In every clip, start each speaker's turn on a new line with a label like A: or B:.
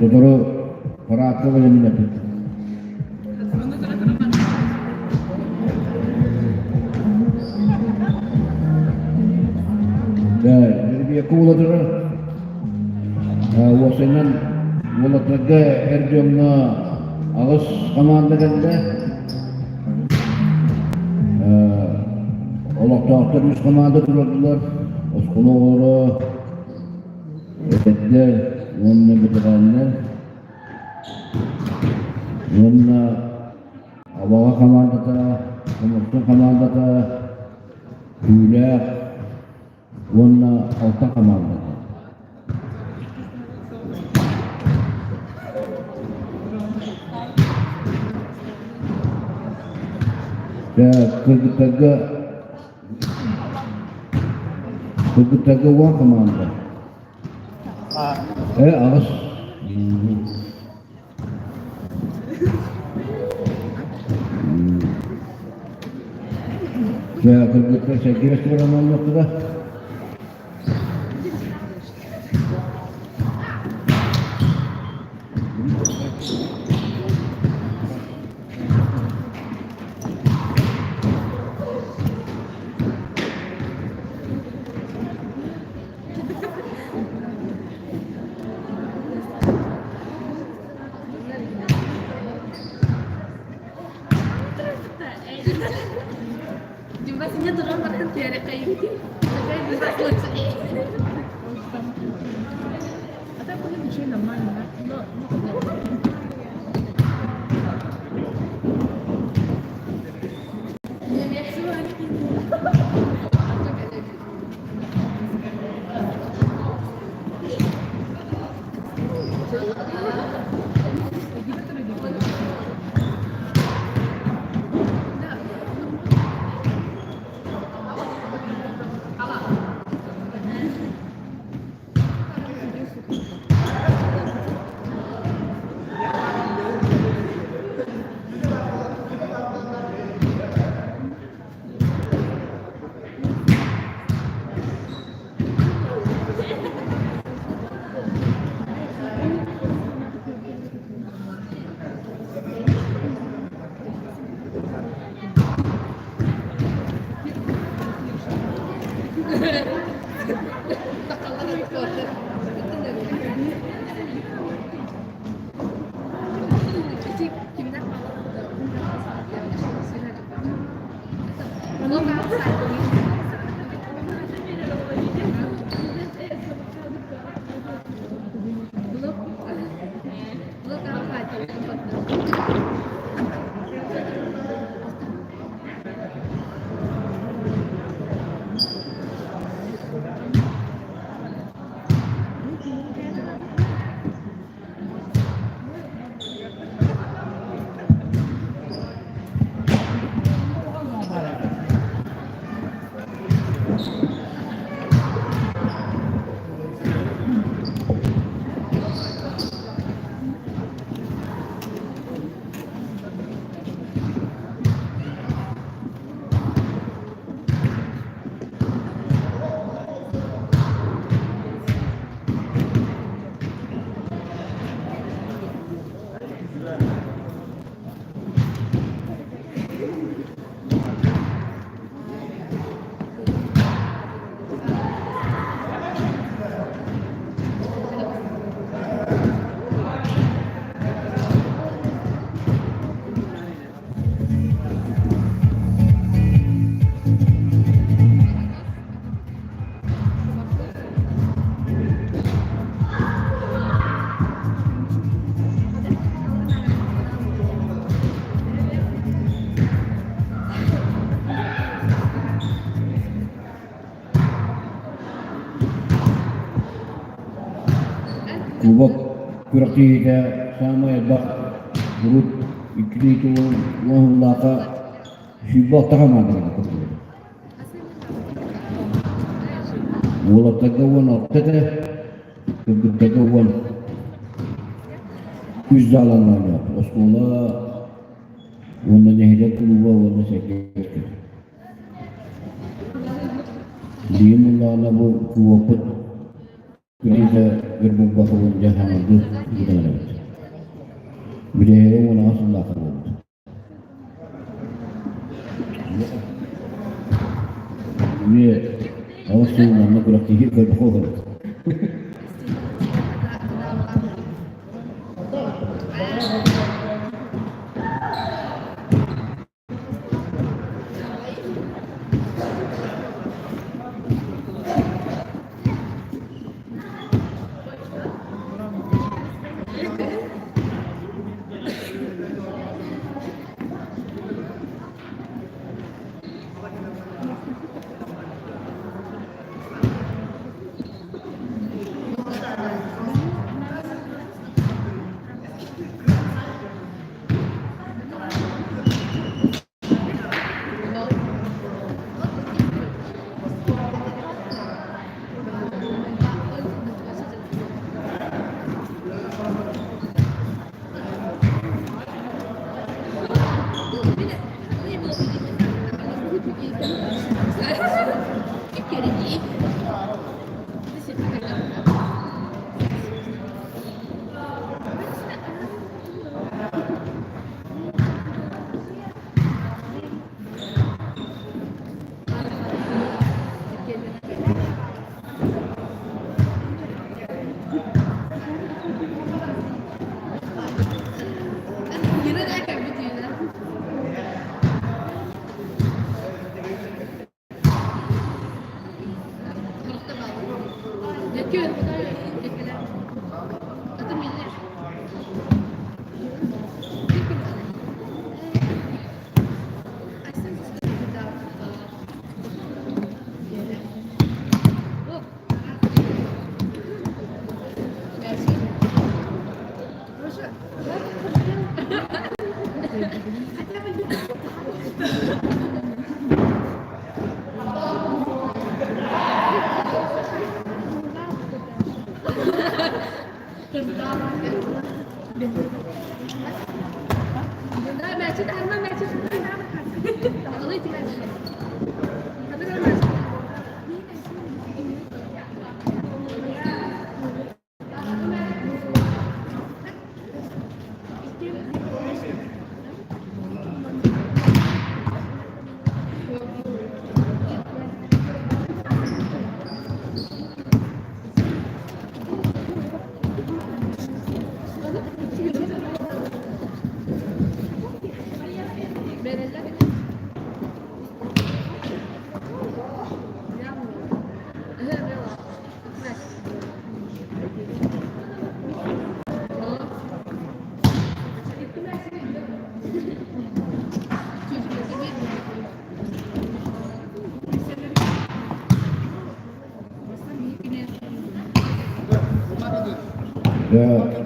A: Сотору параадка бэлэмнэппит. Дьэ, куулатыгар уопсайынан уолаттарга эр дьоҥҥо аҕыс хамаанда кэллэ. Олохтоохтор үс хамаанда туруордулар. Оскуола оҕолоро, эдэрдэр уонна бэтэрээннэр уонна Абаҕа хамаандата, Хомустук хамаандата, Күүлээх уонна Алта хамаандата. Дьэ, кыргыттарга кыргыттарга 10 хамаанда. Аҕыс. Дьэ, кыргыттар сэргиэс туран оонньуохтара. Кубок күрэхтэһиитэ саамай элбэх урут иккилии уон сыллаахха 106 хамаандаларга кыттыбыта. Уолаттарга 16 этэ, кыргыттарга 13 заланнар оскуола уонна нэһилиэк кулууба уонна сэргэ Билигин буллаҕына бу кубокпут Күнүүтэ өр буолбатаҕын дьэ хаҥардыы ыытан эрэбит. Бүтэһигэ 18 сыллаахха буолбут. Эмиэ 8 сыл манна күрэхтэһии көрбөххө олоробут.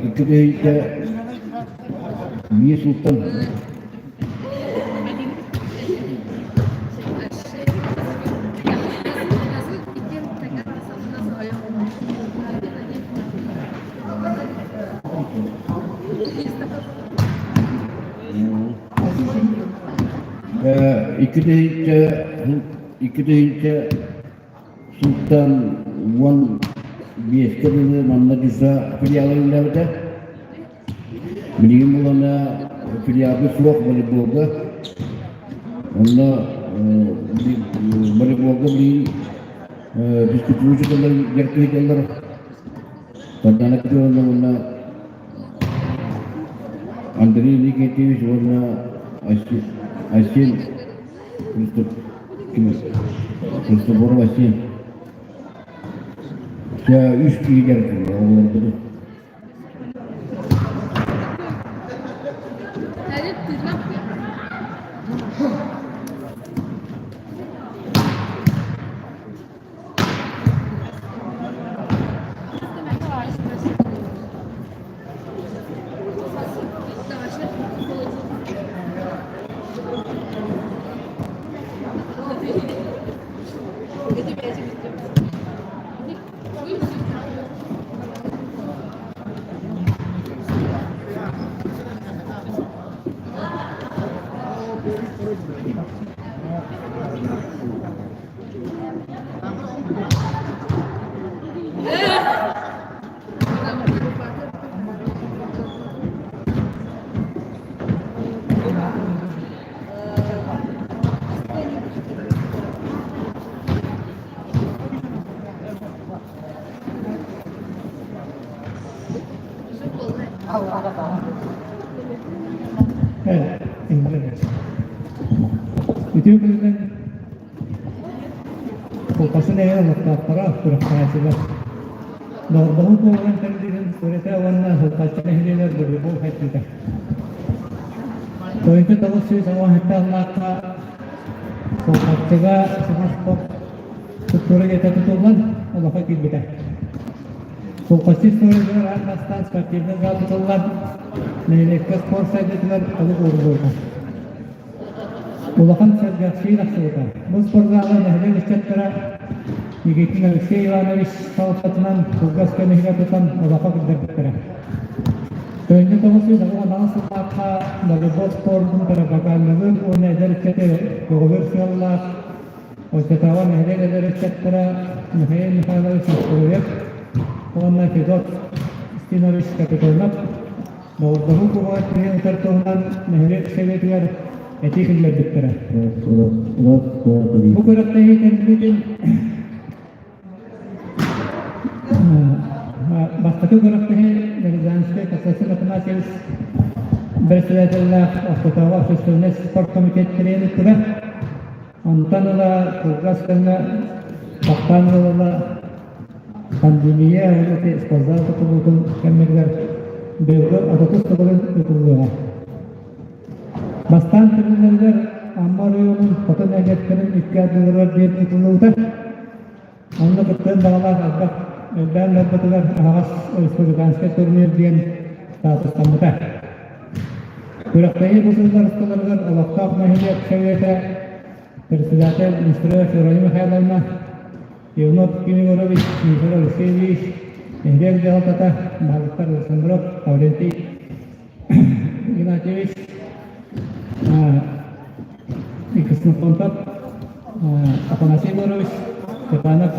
A: Икки тыһыынча биир сылтан 2 тыһыынча сылтан 15-кэ дылы манна ДЮСШ филиала үлэлээбитэ. Билигин булана филиалга суох волейболга. Онно волейболга билигин физкультура дьарыктыыллар. Сардана Петровна уонна Андрей Никитич уонна Айсен Христофоров Айсен. Үс киһи дьарыктыыр оҕолорбутун.
B: Үтүө күнүнэн Кулхасын эйэ олохтоохторо, күрэхтэһээччилэр. Доҕордоһуу туоһунан тэриллиитин сүрэтэ уонна Сылхаччы нэһилиэгэр волейбол хайдыыта. Тойончо 997 аллаахха Сылхаччыга саҥа спорт структура дьиэтэ тутуллан олоххо киирбитэ. Сулхаччы историятыгар аан бастаан спортивнай зал тутуллан, нэһилиэккэ спорт сайдыытыгар олук ууруллубута. Улахан сэргэхсийии тахсыбыта. Бу спортзала нэһилиэк ыччаттара Никитин Алексей Иванович салалтатынан кылгас кэм иһигэр тутан олоххо киллэрбиттэрэ. Тыынньа 998 сыллаахха волейбол спордун пропагандалыыр уонна эдэр ыччаты көҕүлүүр сыаллаах Оччотооҕу нэһилиэк эдэр ыччаттара Михаил Михайлович Москвоев уонна Федот Стинович Капитонов Доҕордоһуу кубога киһи ытар туһунан нэһилиэк советыгар этии киллэрбиттэрэ. Бу күрэхтэһии тэриллиитин бастакы күрэхтэһии Березанскай Константин Афанасьевич бэрэссэдээтэллээх Охотоҕо общественнай спорт комитет тэрийэн ыыттыга. Онтон ыла кылгас кэмҥэ тахтаан ыла пандемия уонна спортзал тутулуутун кэмнэригэр быйылгы отутус сылын ыытыллыаҕа. Бастаан тэриллэригэр Амма оройуонун хотун нэһилиэктэрин икки ардыларыгар диэн ыытыллыбыта. Онно кыттыан баҕалаах элбэх элбээн барбытыгар аһаҕас республиканскай турнир диэн статустаммыта. Күрэхтэһии бу сыллар усталарыгар олохтоох нэһилиэк Советэ председатель Нестерова Февронья Михайловна, Иванов Егорович, Николай Алексеевич, нэһилиэк дьаһалтата, баһылыктар Александров Лаврентий Игнатьевич, Ксенофонтов Афанасий Егорович, Степанов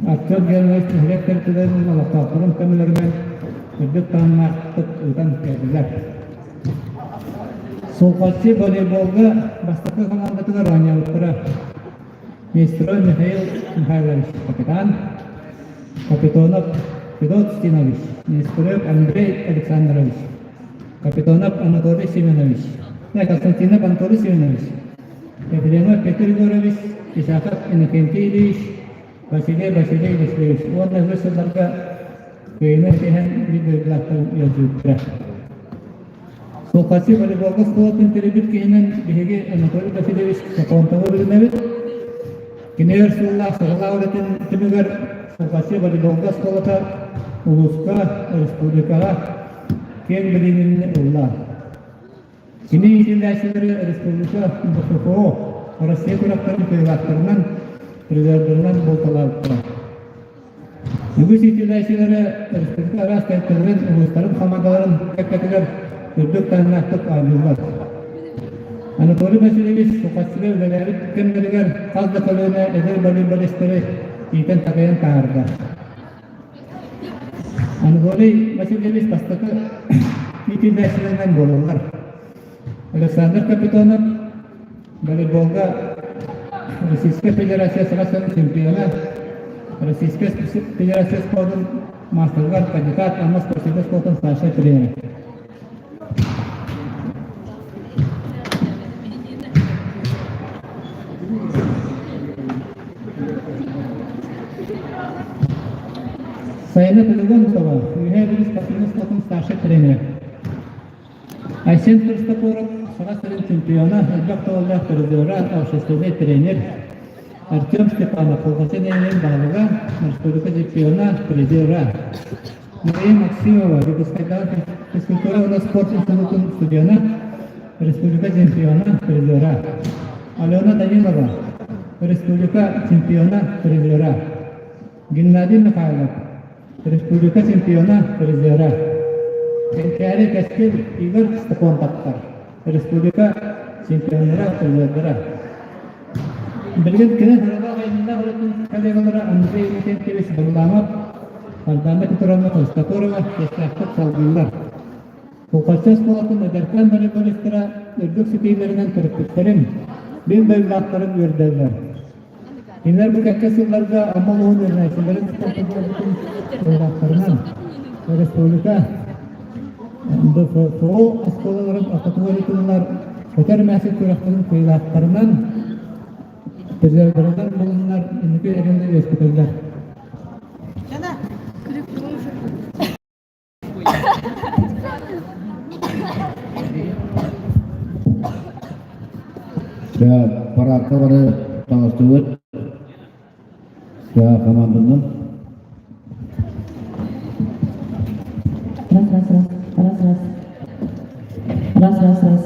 B: Артем Германович нэһилиэк тэрилтэлэрин олохтоохторун көмөлөрүнэн үрдүк таһымнаахтык ыытан кэллилэр. Сулҕаччы волейболга бастакы хамаандатыгар оонньообуттара. Нестеров Михаил Михайлович капитан, Капитонов Федот Стинович, Нестеров Андрей Александрович, Капитонов Анатолий Семенович, Константинов Анатолий Семенович, Ефремов Петр Егорович, Исаков Иннокентий Ильич, Василий Василий Васильевич уонна үгүс сылларга кыайыыны ситиһэн биир дойдулаахтарын ыалдьыбыттара. Сулхаччы волейболга оскуолатын тэрийбит киһинэн биһиги Анатолий Васильевич Соконтовы билинэбит. Кини өр сыллаах сыралаах үлэтин түмүгэр Сулхаччы волейболга оскуолата улууска, республикаҕа киэҥ билиниини ылла. Кини иитиллээччилэри республика БФФО, Россия күрэхтэрин кыайыылаахтарынан, призердарынан буолталаабыттара. Үгүс иитиллээччилэрэ республика араас тэрилтэлэрин, улуустарын хамаандаларын кэккэтигэр үрдүк таһымнаахтык оонньууллар. Анатолий Васильевич Сухаччыга үлэлээбит кэмнэригэр хас да көлүөнэ эдэр волейболистары иитэн-такайан таһаарда. Анатолий Васильевич бастакы иитиллээччилэринэн буолаллар. Александр Капитонов волейболга Российскай Федерация Саха сирин чемпиона, Российскай Федерация спордун маастарыгар кандидат Анна спортивнай спортун старшай тренерэ. Сайына Пелегонтова, Үөһээ Бүлүү спортивнай спортун старшай тренерэ. Айсен Христофоров Саха сирин чемпиона, элбэх тололлоох призера, общественнай тренер Артем Степанов, Холҕочу нэһилиэгин баһылыга, республика чемпиона, призера. Мария Максимова, Дьокуускайдааҕы физкультура уонна спорт институтун студена, республика чемпиона, призера. Алена Данилова, республика чемпиона, призера. Геннадий Михайлов, Республика чемпиона, призера. Кэнчээри Кэскил Игорь Степонтовтар, республика чемпионнара, призердара. Билигин кини сыралаах айымньылаах үлэтин коллегалара Андрей Викентьевич Варламов, Сардана Петровна Христофорова чиэстээхтик салгыыллар. Кулхаччы оскуолатын эдэркээн волейболистара үрдүк ситиилэринэн төрөппүттэрин, биир дойдулаахтарын үөрдэллэр. Кинилэр бу кэккэ сылларга Амма улууһун үөрэнээччилэрин спортка буолбутун кыайыылаахтарынан. республика ДФО оскуолаларын ортотугар ыытыллар көтөр мээсик күрэхтэрин кыайыылаахтарынан призердарынан булуннар инники эрэли үөскэтэллэр.
A: Дьэ, параадка бары таҥастыбыт. Дьэ, команданан.
C: Раз, раз, раз, раз, раз. Раз, раз, раз.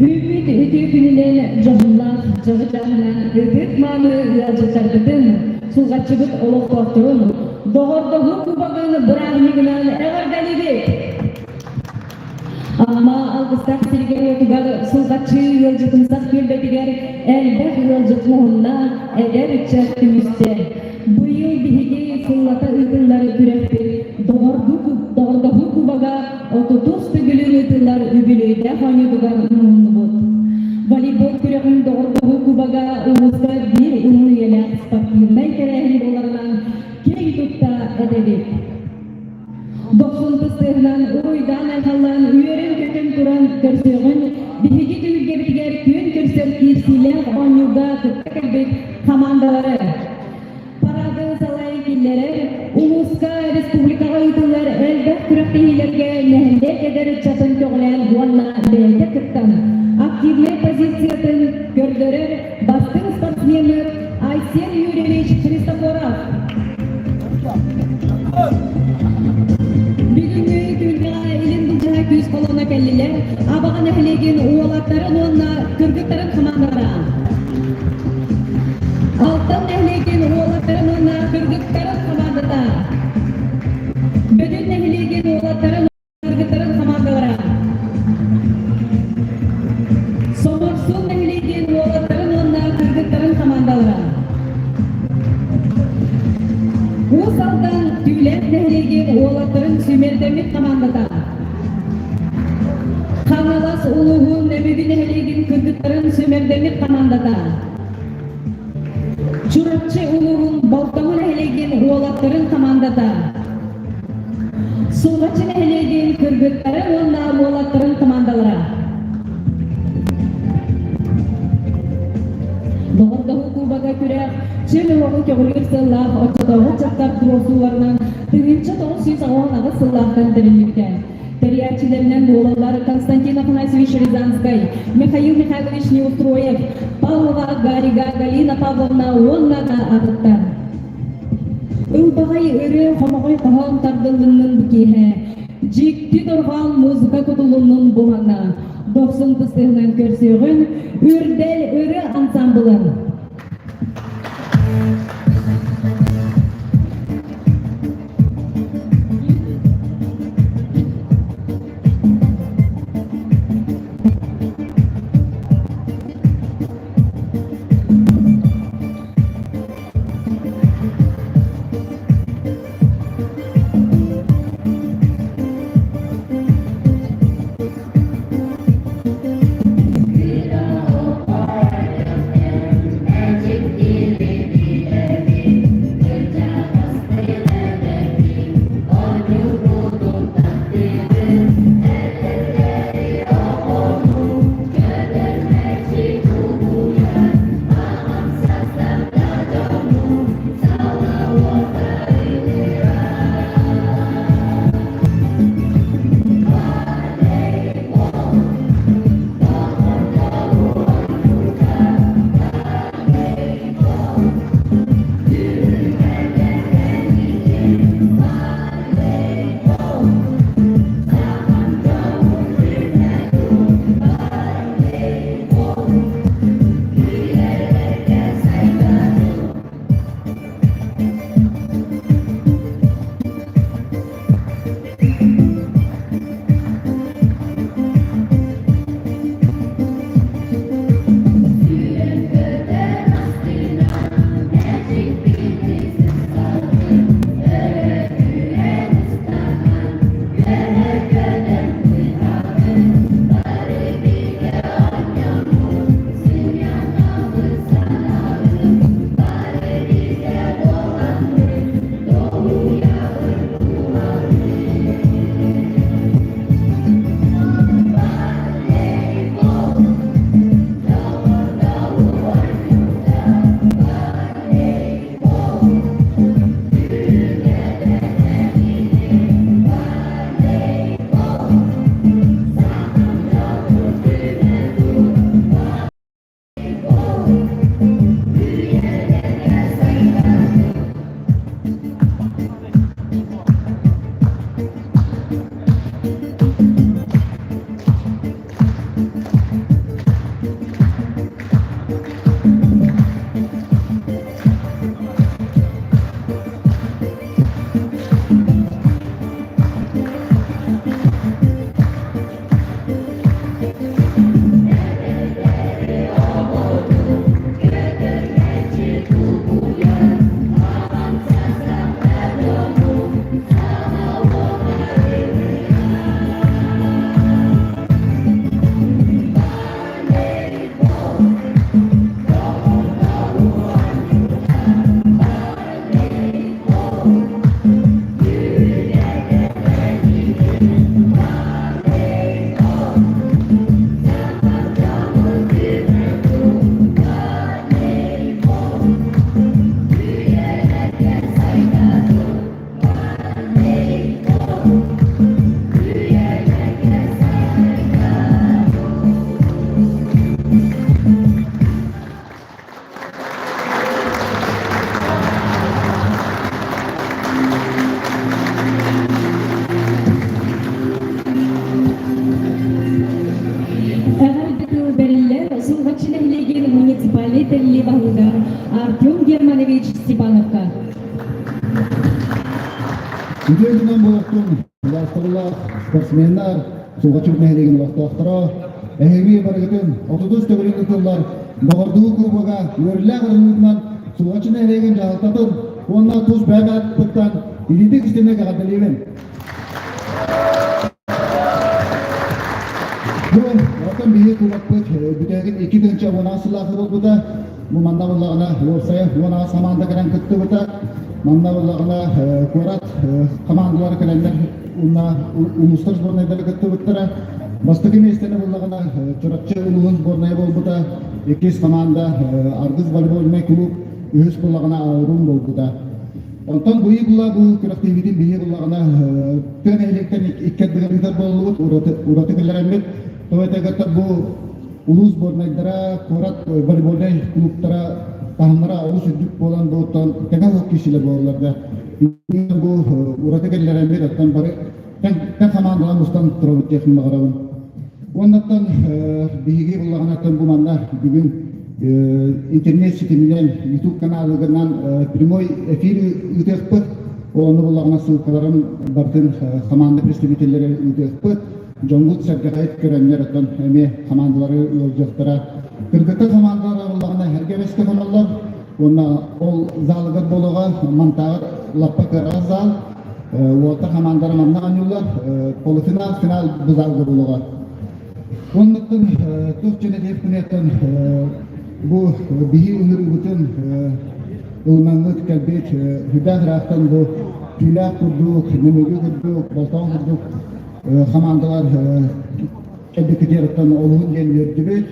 C: Үүммүт үтүө күнүнэн дьоһуннаах дьону дьаһанан ытык-мааны ыалдьыттарбытын, сулҕаччыбыт олохтоохторун, доҕордоһуу кубогын бырааһынньыгынан эҕэрдэлиибит! Амма алгыстаах сиригэр-уотугар сулҕаччы ыалдьытымсах түөлбэтигэр элбэх ыалдьыт муһунна, эдэр ыччат түмүстэ. Быйыл биһиги сыллата ыытыллар күрэхпит Доҕордоһуу кубога отутус төгүлүн ыытыллар үбүлүөйдээх оонньуутугар муһуннубут. Волейбол күрэҕин Доҕордоһуу кубога улууска биир уһун үйэлээх спортивнай тэрээһин буоларынан киэҥ тутта этэбит. Дохсун тыстыһынан уруйдаан-айхаллаан үөрэн-көтөн туран көрсүөҕүн биһиги түһүлгэбитигэр күөн көрсөр киирсиилээх оонньууга кытта кэлбит хамаандалары парады салайан киллэрэр, улууска, республикаҕа ыытыллар элбэх күрэхтэһиилэргэ нэһилиэк эдэр ыччатын көҕүлээн уонна бэйэтэ кыттан активнай позициятын көрдөрөр бастыҥ спортсмены Айсен Юрьевич Христофоров. Бүгүҥҥү түһүлгэҕэ илин былдьаһа күүс холоно кэллилэр Абаҕа нэһилиэгин уолаттарын уонна кыргыттарын хамаандалара. Алтан нэһилиэгин уолаттарын уонна кыргыттарын хамаандата. Бөтүн нэһилиэгин уолаттарын кыргыттарын хамаандалара. Соморсун нэһилиэгин уолаттарын уонна кыргыттарын хамаандалара. Уус Алдан Түүлээх нэһилиэгин уолаттарын сүүмэрдэммит хамаандата. Хаҥалас улууһун Нөмүгү нэһилиэгин кыргыттарын сүүмэрдэммит хамаандата. Чурапчы улууһун Болтоҥо нэһилиэгин уолаттарын хамаандата. Сулҕаччы нэһилиэгин кыргыттарын уонна уолаттарын. Кубога күрэх чөл олоҕу көҕүлүүр сыаллаах оччотооҕу ыччаттар туруорсууларынан 1998 сыллаахтан тэриллибитэ. Тэрийээччилэринэн буолаллар Константин Афанасьевич Рязанскай, Михаил Михайлович Неустроев, Павлова Гарига Галина Павловна уонна да атыттар. Ылбаҕай ырыа хомоҕой хоһоон тардыллыннын бу киэһэ, дьикти дорҕоон музыка кутулуннун бу манна. Дохсун тыстыһынан көрсүөҕүн Үрдэл ырыа ансамблын. Эҕэрдэ тыл бэриллэр Сулҕаччы нэһилиэгин муниципальнай тэриллии баһылыгар Артем Германович Степановка.
A: Үтүө күнүнэн буолуохтун, убаастабыллаах спортсменнар, Сулҕаччы нэһилиэгин олохтоохторо, эһиги барыгытын 33 төгүрүк ыытыллар Доҕордоһуу кубога үөрүүлээх ырыныытынан Сулҕаччы нэһилиэгин дьаһалтатын уонна тус бэйэм ааппыттан итиитик истиҥник эҕэрдэлиибин. Бу оттон биһиги кубокпыт бүтэһигин 2010 сыллаахы буолбута. Бу манна буоллаҕына уопсайа 10 хамаанда кэлэн кыттыбыта. Манна буоллаҕына куорат хамаандалара кэлэннэр уонна улуустар сборнайдара кыттыбыттара. Бастакы миэстэни буллаҕына Чурапчы улууһун сборнайа буолбута. Иккис команда Аргыс волейбольнай клуб, үһүс буллаҕына Аурум буолбута. Онтон бу була бу күрэхтэһиибитин биһи буллаҕына тыа нэһилиэктэн икки ардыгар ыытар буоллубут, ураты киллэрэммит. Тоҕо этэ бу улуус сборнайдара, куорат волейбольнай клубтара таһымнара олус үрдүк буолан бу оттон тэҥэ уһук киһилэр буолаллар да. Бу ураты киллэрэммит, оттон бары тэҥ хамаандалар мустан турабыт диэхпин баҕарабын. Уоннаттан биһиги буллаҕынаттан бу манна бүгүн интернет ситиминэн YouTube каналыгынан прямой эфир ыытыахпыт. Ону буллаҕына ссылкаларын барытын команда представителлэрэ ыытыахпыт. Дьоҥҥут сэргэхайыт көрөннөр оттон эмиэ командалары ыалдьыахтара. Кыргыттар командалара буллаҕына эргэ бэскэ хоноллор. Уонна ол залыгар буолуоҕа мантааҕар лаппа кыараҕас зал. Уолаттар хамаандара манна оонньууллар. Полуфинал, финал бу залга буолуоҕа. Оннуттан туох дьон этиэхпинэттэн бу биһи ыҥырыыбытын ылыммыт кэлбит үрдээх ыраахтан бу түүлээх курдук, нөмүгү курдук, болтоон курдук хамаандалар кэлбиккитиэриттэн олуһун диэн үөрдүбүт.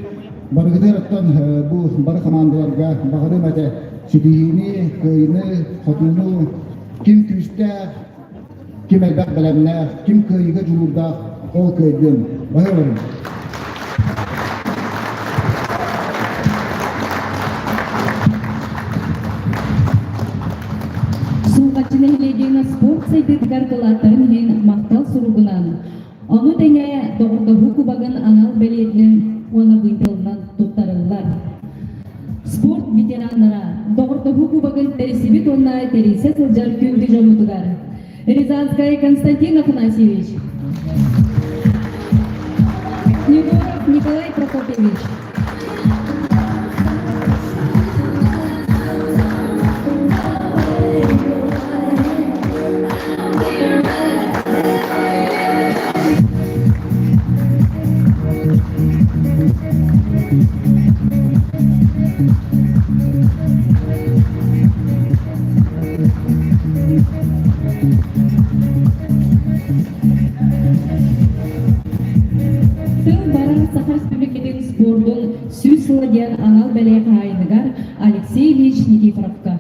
A: Барыгытыарыттан бу бары хамаандаларга баҕарым этэ ситиһиини, кыайыыны, хотууну, ким күүстээх, ким элбэх бэлэмнээх, ким кыайыыга дьулуурдаах, ол кыайдын. Баһыыбарым.
C: Сулҕаччы нэһилиэгин спорт сайдыытыгар кылааттарын иһин махтал суругунан, ону тэҥэ доҕордоһуу кубогын анал бэлиэтинэн уонна вымпелынан туттарыллар. Спорт ветераннара доҕордоһуу кубогын тэрийсибит уонна тэрийсэ сылдьар күндү дьоммутугар Рязанскай Константин Афанасьевич, Егоров Николай Прокопьевич, Тыл баран Саха Республикатын спордун 100 сыла диэн анал бэлиэ хаһаайыныгар Алексей Ильич Никифоровка.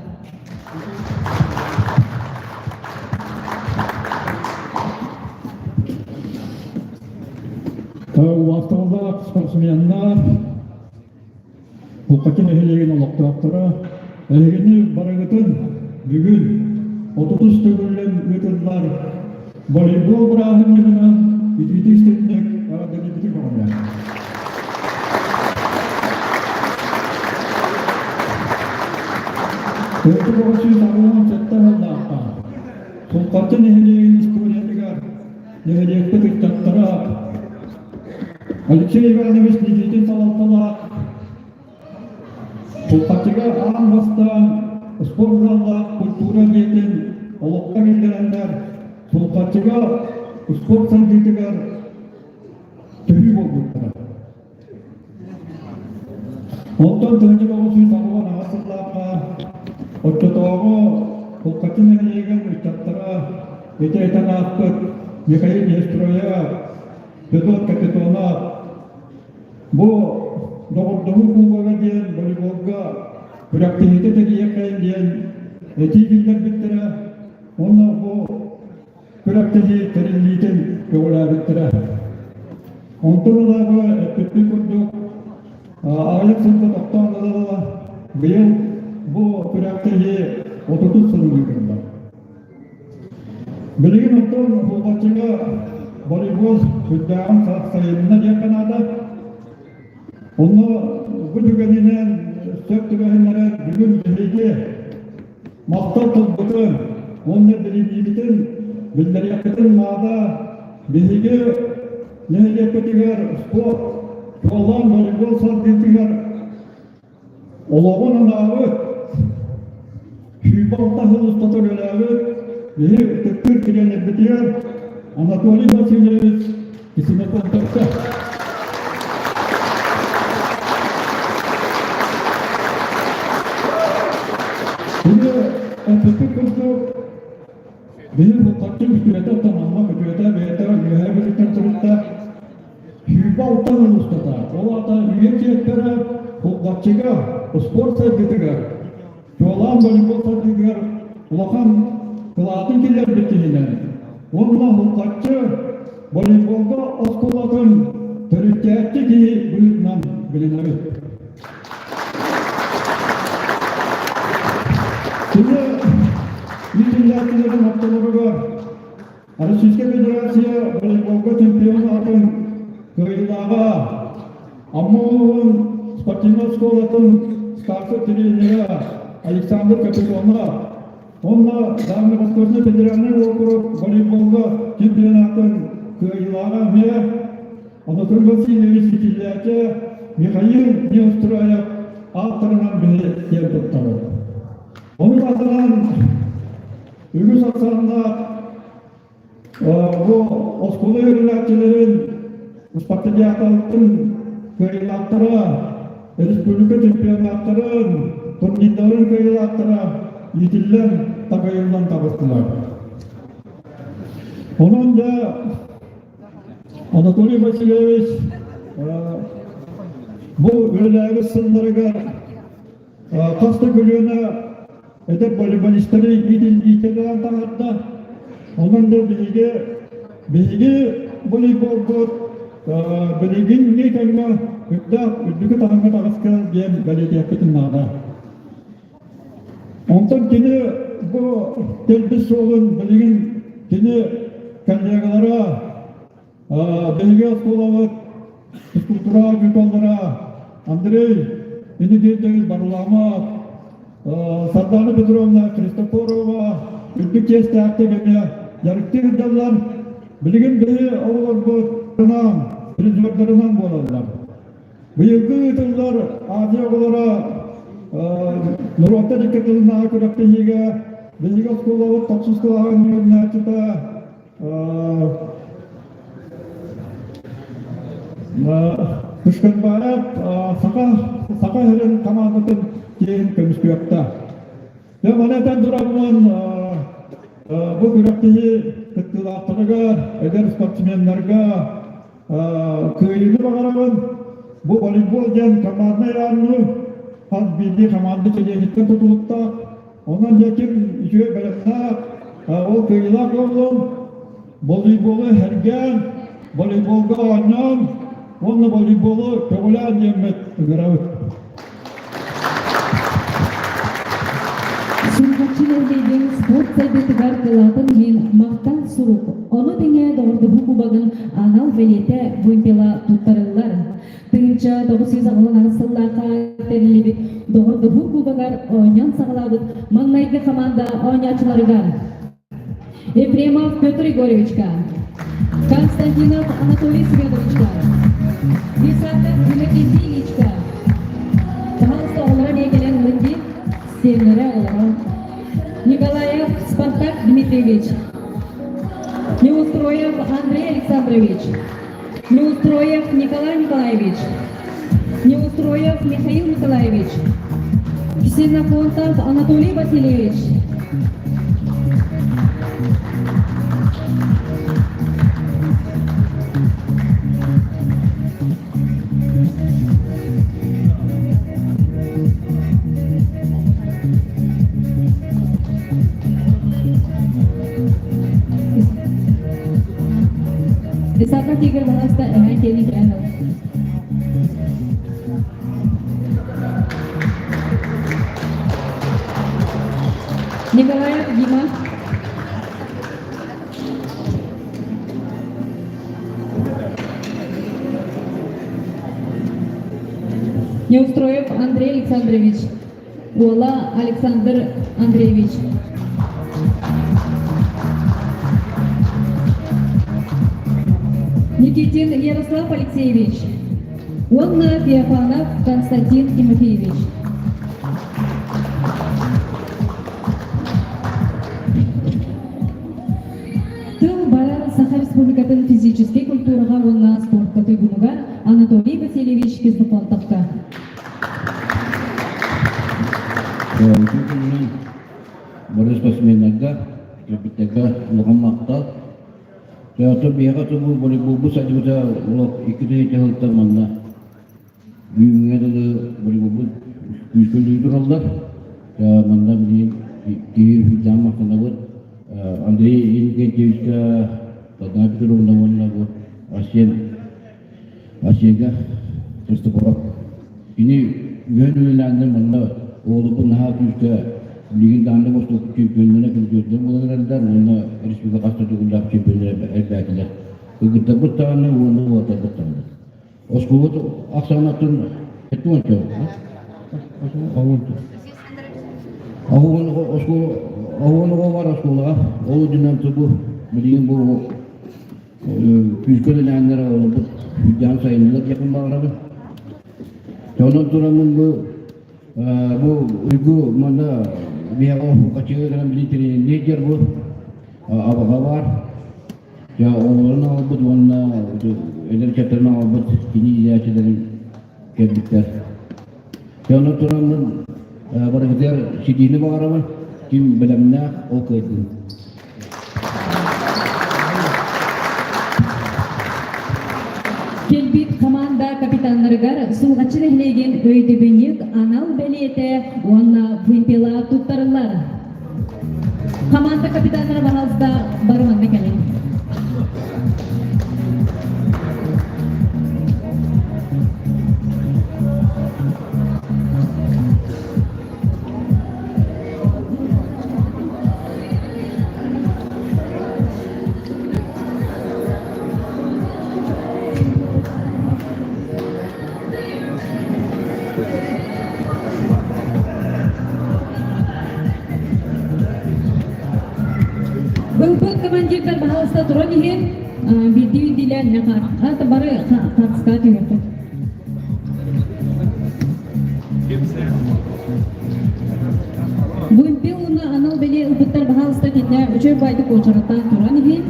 B: Уасталлаах спортсменнар, Булкаччы нэһилиэгин олохтоохторо, эһигини барыгытын бүгүн 30 төгүллэн ыытыллар волейбол бырааһынньыгынан итиитик-истиҥник эҕэрдэлиибитин көҕүлээн. Төрдү 987 сыллаахха Сулҕаччы нэһилиэгин историятыгар нэһилиэкпит ыччаттара Алексей Иванович Никитин салалталаах Сулҕаччыга аан бастаан спорт заллаах культура дьиэтин олоххо киллэрэннэр Сулҕаччыга спорт сайдыытыгар төһүү буолбуттара. Онтон 1998 сыллаахха оччотооҕу Сулҕаччы нэһилиэгин ыччаттара ити этэн ааспыт Михаил Нестроев, Федот Капитонов бу доҕордоһуу кубога диэн волейболга күрэхтэһиитэ тэрийиэххэйин диэн этии киллэрбиттэрэ уонна бу күрэхтэһии тэриллиитин көҕүлээбиттэрэ. Онтон ыла бу эппиппит курдук аҕыйах сылга тохтоон ыла быйыл бу күрэхтэһии 30 сылын ыытыллар. Билигин оттон Сулҕаччыга волейбол сүрдээҕин сайынна диэххэ наада. Онно бу түгэнинэн сөп түбэһиннэрэн бүгүн биһиги махтал тылбытын уонна билиниибитин биллэриэхпитин наада. Биһиги нэһилиэкпитигэр спорт, чуолаан волейбол сайдыытыгар Олоҕун анаабыт, 26 сыл устата үлэлээбит биһи ытыктыыр тренербитигэр Анатолий Васильевич Ксенофонтовка. Кини эппиппит курдук, биһи бултаччы үтүөтэ тамамма үтүөтэ бэйэтэ үөһээ бүлүүттэн туруктаах 26 сыл устата, ол аата үйэ чиэппэрэ. Улгаччыга спорт сайдыытыгар, чуолаан волейбол сайдыытыгар улахан кылаатын киллэрбит киһинэн уонна Улгаччы волейболга оскуолатын төрүттээччи киһи быһыытынан билинэбит. Кини иитиллээччилэрин ортолоругар Российскай Федерация волейболга чемпион аатын кыайыылааҕа, Амма улууһун спортивнай оскуолатын старшай тренера Александр Капитонов уонна Дальневосточный федеральный уокурук волейболга чемпионатын кыайыылааҕа эмиэ Анатолий Васильевич Китиллээчи Михаил Неустроев ааттарынан биһи киэн туттабыт. Ону таһынан үгүс ахсааннаах бу оскуола үөрэнээччилэрин спартакиадаларын кыайыылаахтара, республика чемпионаттарын, турнирдарын кыайыылаахтара иитиллэн, такайыллан таҕыстылар. Онон да Анатолий Васильевич бу үлэлээбит сылларыгар хас да көлүөнэ эдэр волейболистары иитэлээн таһаарда. Онон да биһиги биһиги волейболбут билигиҥҥи кэмҥэ үрдээх үрдүкү таһымҥа таҕыска диэн бэлиэтиэхпитин наада. Онтон кини бу кэлбит суолун билигин кини коллегалара биһиги оскуолабыт физкультура учууталлара Андрей Иннокентьевич Барламов, Сардана Петровна Христофорова үрдүк чиэстээхтик эмиэ дьарыктыы сылдьаллар. Билигин биһи оҕолорбут призердарынан буолаллар. Быйылгы ыытыллар Азия оҕолоро норуоттар икки тылынааҕы күрэхтэһиигэ биһиги оскуолабыт тохсус кылааһын үөрэнээччитэ Пушкарбаев саха саха сирин командатын киэһин көмүскүөхтэ. Дьэ, маны этэн тураммын бу күрэхтэһии кыттыылаахтарыгар, эдэр спортсменнарга Кыайыыны баҕарабын. Бу волейбол диэн команднай оонньуу хас биирдии команда чилиэниттэн тутулуктаах. Онон дьэ ким үчүгэй бэлэмнээх, ол кыайыылаах буоллун. Волейболу сэргээн, волейболга оонньоон уонна волейболу көҕүлээн диэммит ыҥырабыт.
C: Сунхаччы нэһилиэгин спорт сайдыытыгар кылаатын иһин махтал сурук, ону тэҥэ доҕордоһуу кубогын анал бэлиэтэ вымпела туттарыллар. 1998 сыллаахха тэриллибит доҕордоһуу кубогар оонньоон саҕалаабыт маҥнайгы хамаанда оонньооччуларыгар Ефремов Петр Егоровичка, Константинов Анатолий Семеновичка, Исаков Иннокентий Ильичка, пожалуйста, оҕолоро эмиэ кэлэн ылын дии, сиэннэрэ оҕолоро. Николаев Спартак Дмитриевич, Неустроев Андрей Александрович, Неустроев Николай Николаевич, Неустроев Михаил Николаевич, Ксенофонтов Анатолий Васильевич, Исааков Игорь Баласта эһээн киэни кэлэн ыл. Николаев Дима. Неустроев Андрей Александрович. Уола Александр Андреевич. Никитин Ярослав Алексеевич уонна Феофанов Константин Тимофеевич. Тыл барар Саха Республикатын физическэй культураҕа уонна спортка туйгунугар Анатолий Васильевич Ксенофонтовка.
D: Үтүө күнүнэн бары спортсменнарга, кэлбиттэргэ улахан махтал. Оттон биһиэхэ тумуу волейболбут сайдыбыта олох 2 тыһыынча сылтан манна. Бүгүҥҥэ дылы волейболбут күүскэ үлэлии тураллар. Манна билигин киһи сүүрдээн махтанабыт. Андрей Иннокентьевичка, Татьяна Петровна уонна бу Арсен Арсенга Христофоров. Кини үһүөн үлэлээннэр манна оҕолорбут наһаа күүскэ билигин даҕаны бостуок чемпионнара призердэр буолан эрэллэр уонна республика хас да төгүллээх чемпионнар элбээтилэр. Кыргыттарбыт даҕаны уонна уолаттарбыт даҕаны. Оскуолабыт ахсаанатын 70 Оҕону бар оскуолаҕа ол үрдүнэн бу билигин бу күүскэ үлэлээннэр олорбут сүүрдээн сайыннылар диэхпин баҕарабын. Онон тураммын бу бу уйгу манна биһиэхэ хачыга гынан билин тренер бу абаҕа баар. Дьэ, оҕолорун аҕалбыт уонна эдэр ыччаттарын аҕалбыт кини иитээччилэрин кэлбиттэр. Дьэ, онон тураммын барыгытыгар ситиини баҕарабын, ким бэлэмнээх, ол кыайдын.
C: Кэлбит команда капитаннарыгар Сулҕаччы нэһилиэгин өйдөбүнньүк анал бэлиэтэ уонна вымпела туттарыллар. Команда капитаннара баһаалыста бары манна кэлин. Ылбыт командирдар баһаалыста туран иһин биирдии биирдиилээн бары хаартыскаҕа түһүөххүт. Вымпел уонна анал бэлиэ ылбыттар баһаалыста итиннэ үчүгэй баайдык уочараттаан туран иһин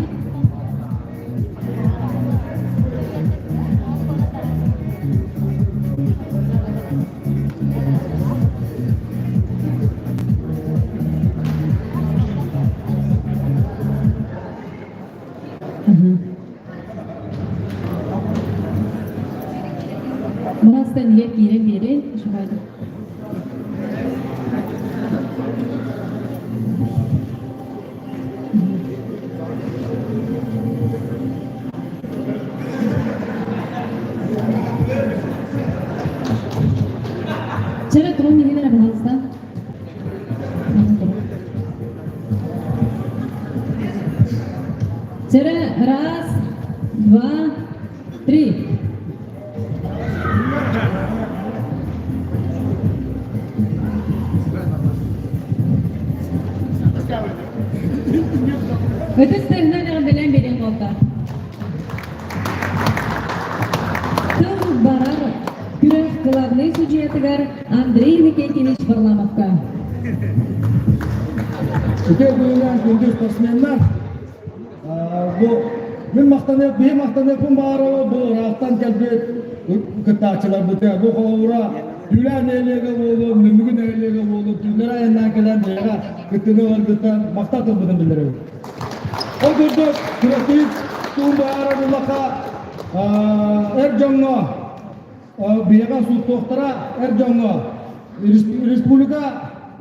C: Мастан иһэр киирэн биэрэн, Чара турун иһинэ пожалуйста. Чара раз, два, три. Ытыс тыаһынан эҕэрдэлээн биэриэн буолта. Тыл барар күрэх главнай судьуйатыгар Андрей Викентьевич Варламовка.
A: Үтүө күнүнэн күндү спортсменнар! Бу мин махтаныах, биһи махтаныахпын баҕарабын бу ыраахтан кэлбит кыттааччыларбытыгар. Бу холобура Түүлээх нэһилиэгэ буолуо, Нөмүгү нэһилиэгэ буолуо, түүннэри айаннаан кэлэн биһиэхэ кыттыыны ыларгыттан махтал тылбытын биллэрэбит. Ол курдук, күрэхтэһии туун баҕарар улаха эр дьоҥҥо биһиэхэ сууттуохтара эр дьоҥҥо республика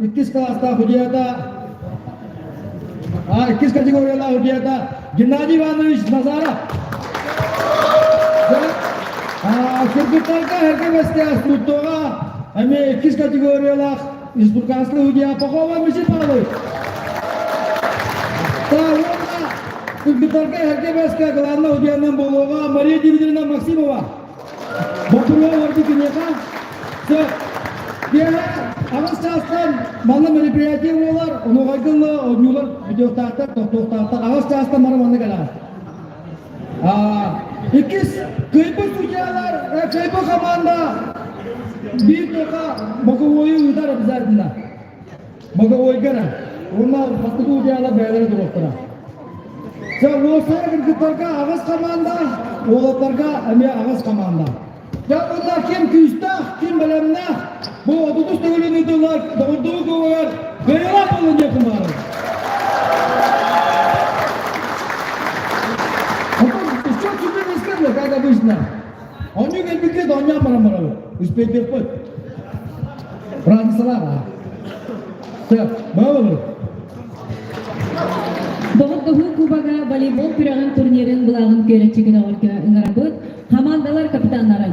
A: иккис кылаастаах судьуйата иккис категориялаах судьуйата Геннадий Иванович Назаров кыргыттарга эргэ бэстээх сууттуоҕа эмиэ иккис категориялаах республиканскай судья Пахова Мичил Павлович уонна кыргыттарга эргэ бэскэ главный судьянан буолуоҕа Мария Дмитриевна Максимова Боппуруоһу олорбут киниэхэ сөп. Киэһэ аҕыс чаастан манна мероприятие буолар, онуоҕайга ыла оонньуулар бүтүөхтаахтар, тохтуохтаахтар. Аҕыс чаастан бары манна кэлэҕит. Иккис кыайбыт судьялар, кыайбыт команда биир тока боковойу ыытар обязательно. Боковойга эрэ. Уонна бастакы судьялар бэйэлэрэ туруохтара. Дьэ, уопсайа кыргыттарга аҕыс команда, уолаттарга эмиэ аҕыс команда. Дьэ, уонна ким күүстээх, ким бэлэмнээх, бу 33 төгүлүн ыытыллар доҕордоһуу кубогар кыайыылаах буоллун диэхпин баҕарабын. Потом счет супер как обычно. Онньу кэлбиккит оонньоон баран барабыт. Успейдиэхпит. Разницалаах аа. Сөп, баҕа
C: Доҕордоһуу кубога волейбол күрэҕин турнирын былааҕын күөрэччи көтөҕөргө ыҥырабыт. Хамаандалар капитаннара.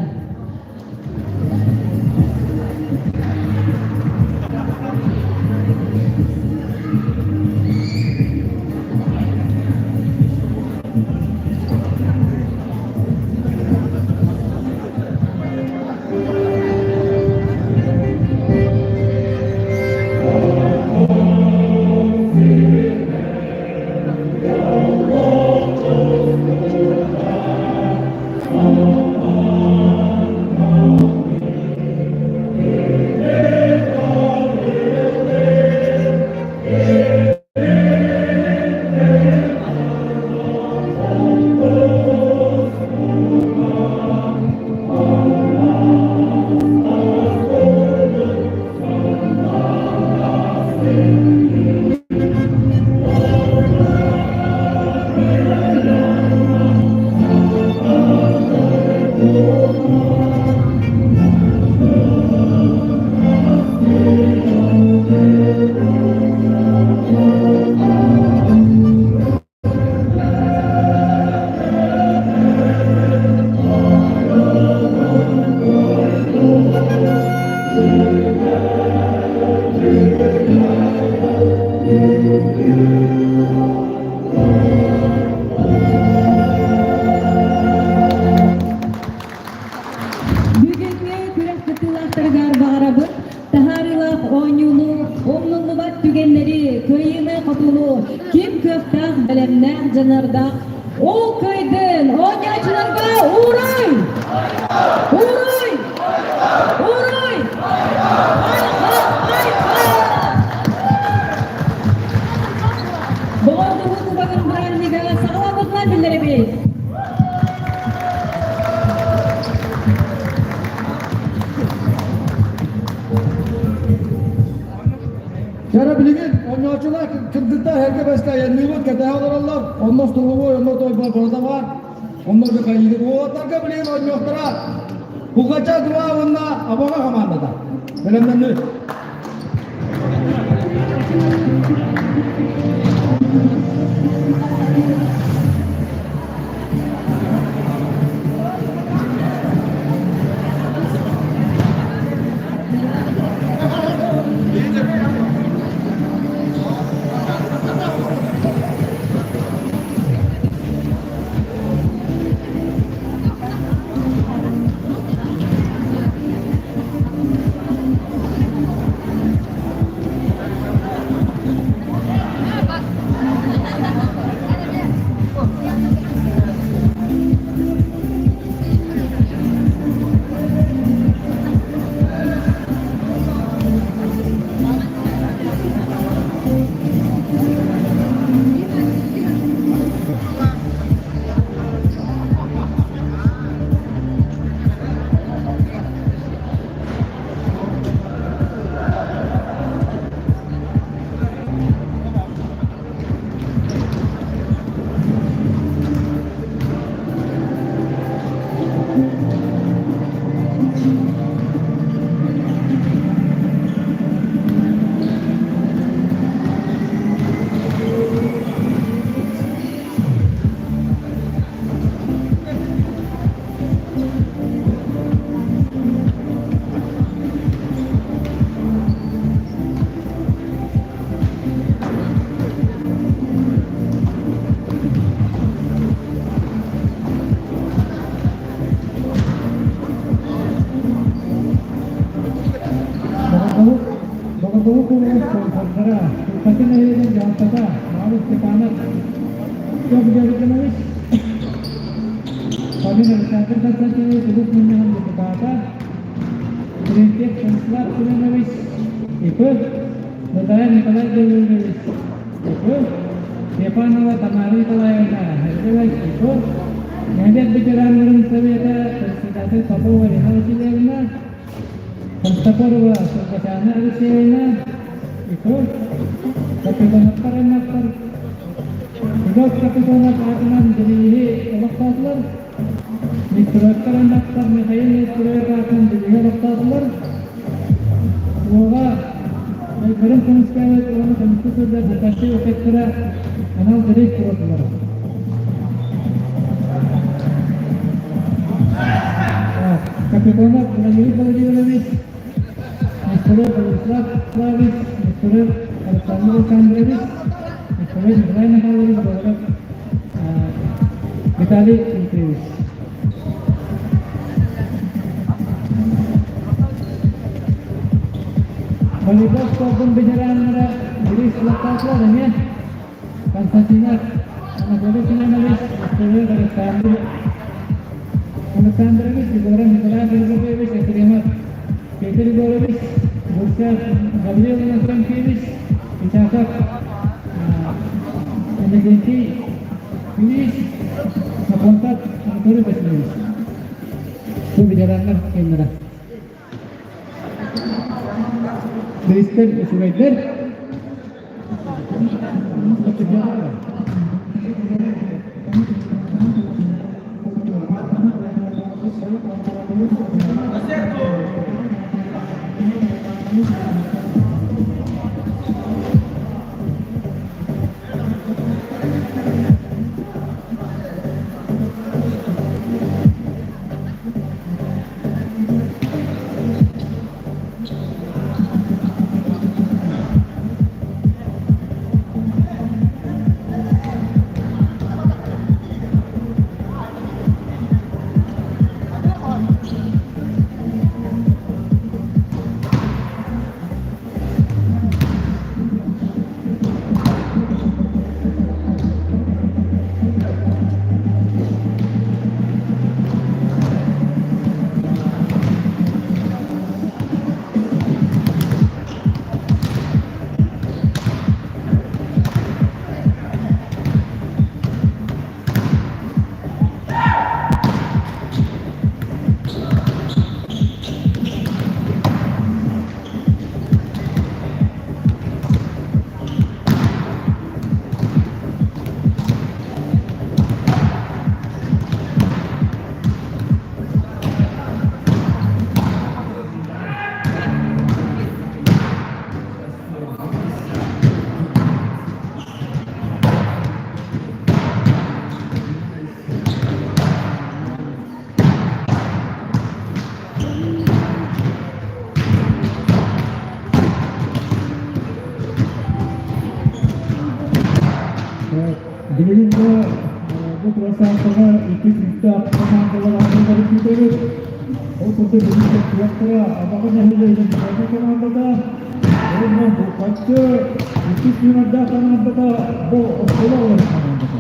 C: Бүгүҥҥү күрэх кыттыылаахтарыгар баҕарабыт таһаарыылаах оонньууну, умнуллубат түгэннэри, кыайыыны-хотууну ким кыахтаах, бэлэмнээх, дьаныардаах ол кыайдын! Оонньооччуларга ууруй! Ууруй! Ууруй! Доҕордоһуу кубогын бырааһынньыга саҕаламмытынан биллэрэбит!
A: Дьара билигин оонньооччулар кыргыттар эргэ бэскэ айанныыбыт кэтэһэ олороллор. Онно столовой, онно той барыта баар. Оннорго хайыыгыт. Уолаттарга билигин оонньуохтара. Кулгача два уонна Абаҕа хамаандата. Бэлэмнэннү.
B: Доҕордоһуу кулугун спонсордара Константин нэһилиэгин дьаһалтата Павел Степанов, Петр Гаврилович, Фомин Александр Константинович улуус мунньаҕын депутата, Терентьев Станислав Семенович, ИП, Наталья Николай Гаврилович, ИП, Степанова Тамара Николаевна, ИП, Нэһилиэк ветераннарын совета председатель Попова Елена Васильевна, Христофорова Саргатана Алексеевна, ИП, Капитоновтар аймактар, Федот Капитонов аатынан бирииһи олохтоотулар. Нестеровтар аймахтар Михаил Нестеров аатын билигэ олохтоотулар. Уоҕа Байбарын көмүскээбит уонна көмүскүү сылдьар Букаччы эффектэрэ анал бириис туруордулар. Капитонов Владимир Владимирович, Нестеров Владислав Славич, Нестеров Александр Александрович, Нестеров Николай Михайлович, Говоров Виталий Дмитриевич. Волейбол спордун ветераннара Борис Лопатов эмиэ Константинов Анатолий Семенович, Сергей Александрович, Александрович, Егоров Николай Григорьевич, Ефремов Петр Егорович, Бурцев Гаврил Иннокентьевич, Исаков Иннокентий Ильич, Сапонтат Анатолий Васильевич. Бу ветераннар кэллэрэ. Биристэр үчүгэйдэр. Билигин да бу красавкаҕа икки күүстээх командалар аатырдары күүтэбит. Ол курдук бүгүн кыахтара Абаҕа нэһилиэгин саха командата уонна Булкаччы иккис нүөмэрдээх командата бу оскуола олорор командата.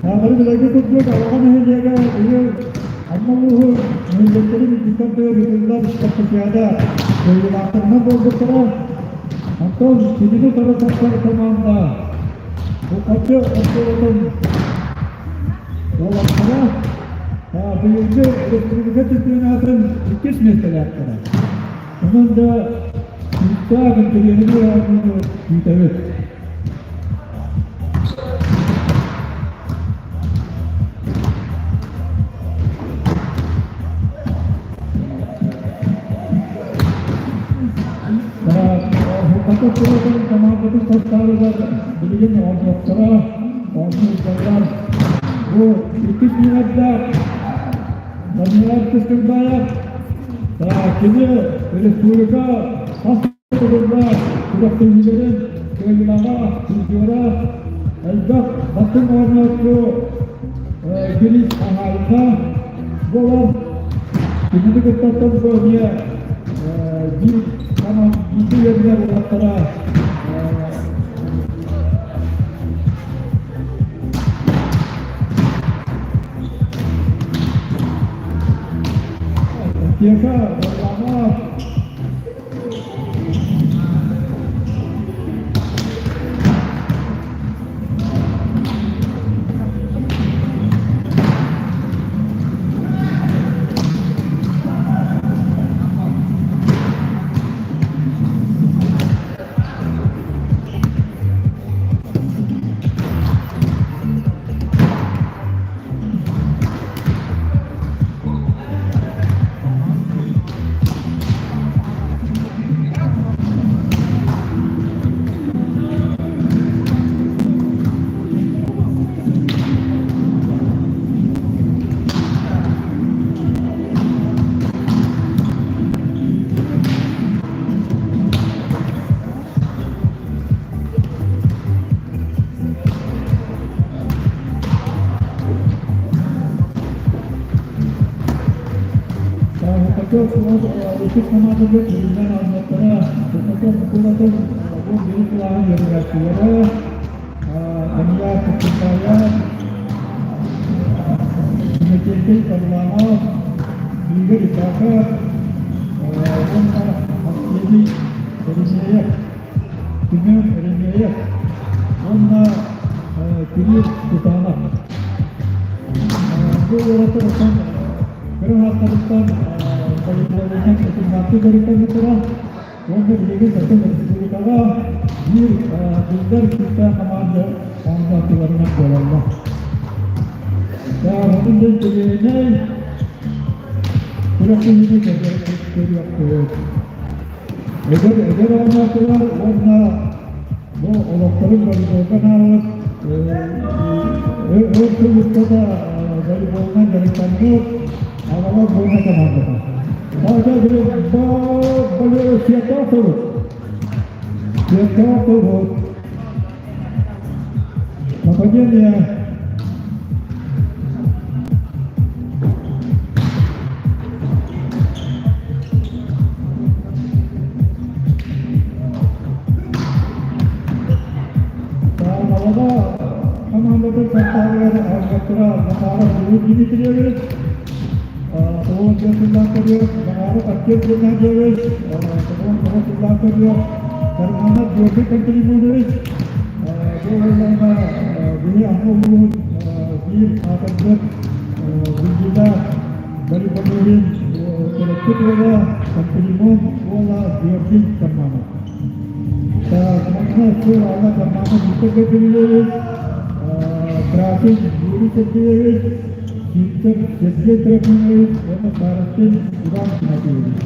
B: Бары билэргэ курдук Абаҕа нэһилиэгэ быйыл Амма улууһун нэһилиэктэрин иккиттэн тыа ыытыллар спартакиада кыайыылаахтарынан буолбуттара. Онтон кинини утары тахсар команда Булкаччы оскуолатын уолаттара быйылгы республика чемпионатын иккис миэстэлээхтэрэ. Онон да күүстээх интэриэһинэй оонньууну күүтэбит. Хата туратын командатын састаабыгар билигин оонньуохтара, оонньууллар. Бу иккис нүөмэрдээх Даниил Кыскырбаев кини республика хас төгүллээх күрэхтэһиилэрин кыайыылааҕа, призера, элбэх бастыҥ оонньооччу Грис хаһаайына буолан кинини кытта бу эмиэ биир бииргэ үөрэнэр уолаттара Тиэхэ Варламов Хохотов иккис хамаандатыгар сүрүннээн оонньуохтара. Хохотов Микулатын 11 кылааһын үөрэнээччилэрэ Ания Кукунтая, Иннокентий Варламов, Игорь Исаков уонна Арсений Еремеев, Семен Еремеев уонна Кирилл Титанов. Бу уолаттар оттон кыра ааттарыттан волейболунан утумнаахтык дьарыктаммыттара уонна билигин оттон республикаҕа биир биллэр күүстээх хамаанда оонньооччуларынан буолаллар. Онон да интэриэһинэй күрэхтэһиини көрүөхпүт. Эдэр эдэр оонньооччулар уонна бу олохторун волейболга анаабыт өр сыл устата волейболунан дьарыктаммыт аҕалар буолна командата. Сиэттаах турут. Нападение. Таалаҕа хамаандатын састаабыгар алгаттара Захаров Юрий Дмитриевич, Тоҕус диэн сыллаах көрүөх, Захаров Артем Геннадьевич, 99 сыллаах көрүөх, Карманов Георгий Пантелеймонович, бу уолларга биһи Амма улууһун биир аатырбыт биллиилээх волейболист төрөппүт уола Пантелеймон уола Георгий Карманов. Манна сыл Алла Карманов Виктор Гаврильевич, Красин Юрий Сергеевич, Сивцев Сергей Трофимович уонна Старостин Иван Тимофеевич.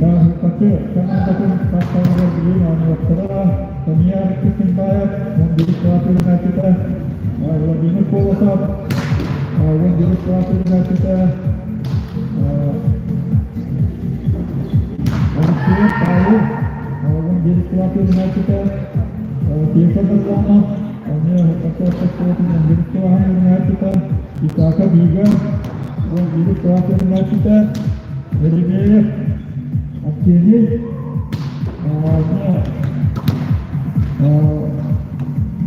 B: Бааһырпаты командатын састааҕар билигин оонньуохтара Самияр Кисимбаев, 11 кылаас үөрэнээччитэ, Владимир Колосов, 11 кылаас үөрэнээччитэ, Алексей Павлов, 11 кылаас үөрэнээччитэ, Кеша Бакланов, эмиэ Хоппотоох оскуолатын 11 кылааһын үөрэнээччитэ, Исааков Игорь, 11 кылаас үөрэнээччитэ, Еремеев Арсений,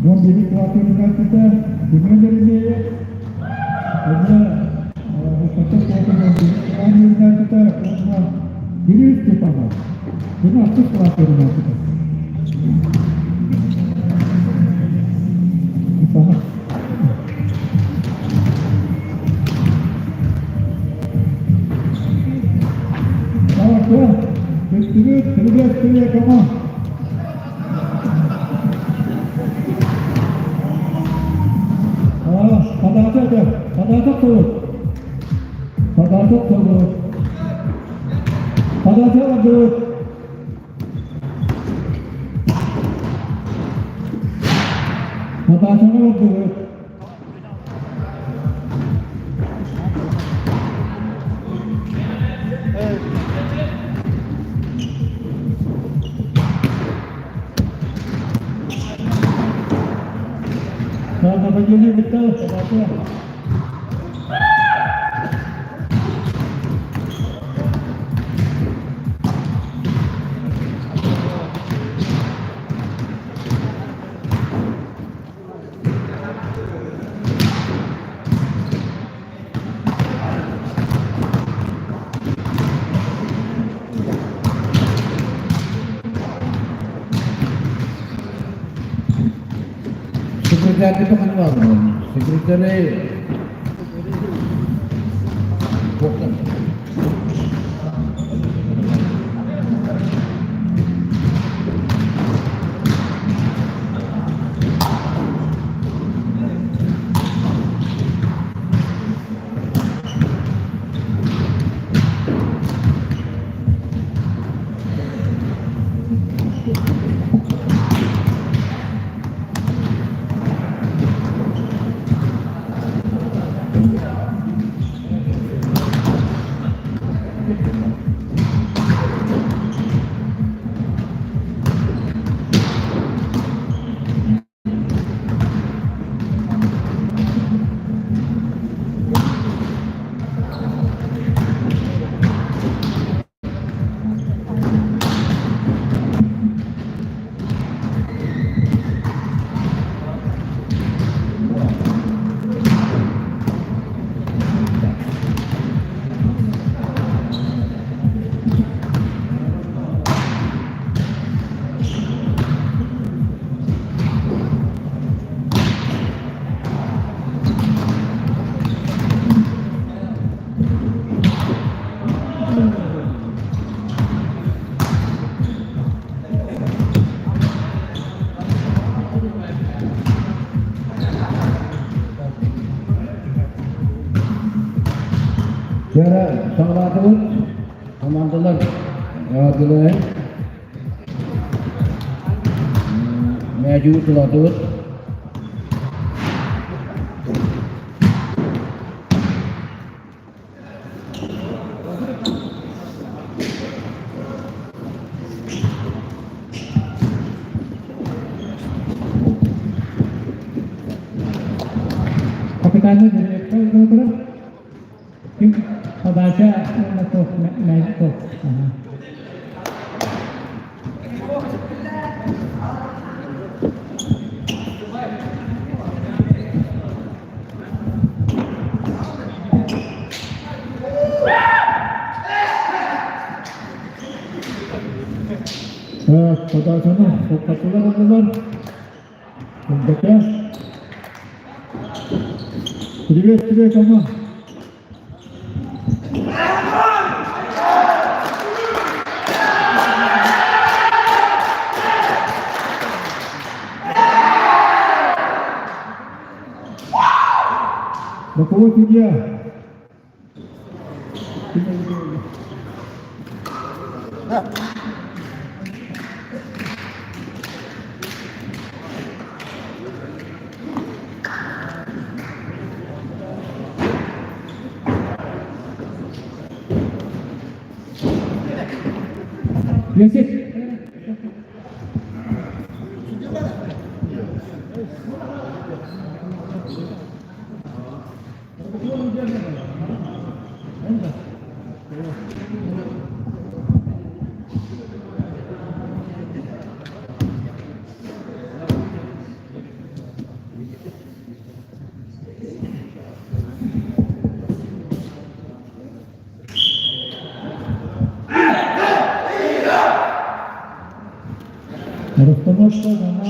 B: 11 кылаас үөрэнээччитэ, Семен Еремеев, эмиэ Хоппотоох оскуолатын 11 кылааһын үөрэнээччитэ уонна Кирилл Степанов, кини ахсыс кылаас үөрэнээччитэ. Степанов. Бүттүбүт, приветствие кому? Подата это, подата тут. Подата тут. Подата тут. Подата тут. Нападение бүттэ, подача.
D: Секретарь ханна бааллар? Секретарь туохтан? Дьэ, саҕалаатыбыт. Командалар эҕэрдэлэһэн мээчиги тулаатыбыт.
B: Капитальный директор турар. Ким подача уонна туох туох. Подачаны тоқтатылар ыллылар. Ылбата. Привет тебе, команд. Боковой судья. Лесик. Расстановка дана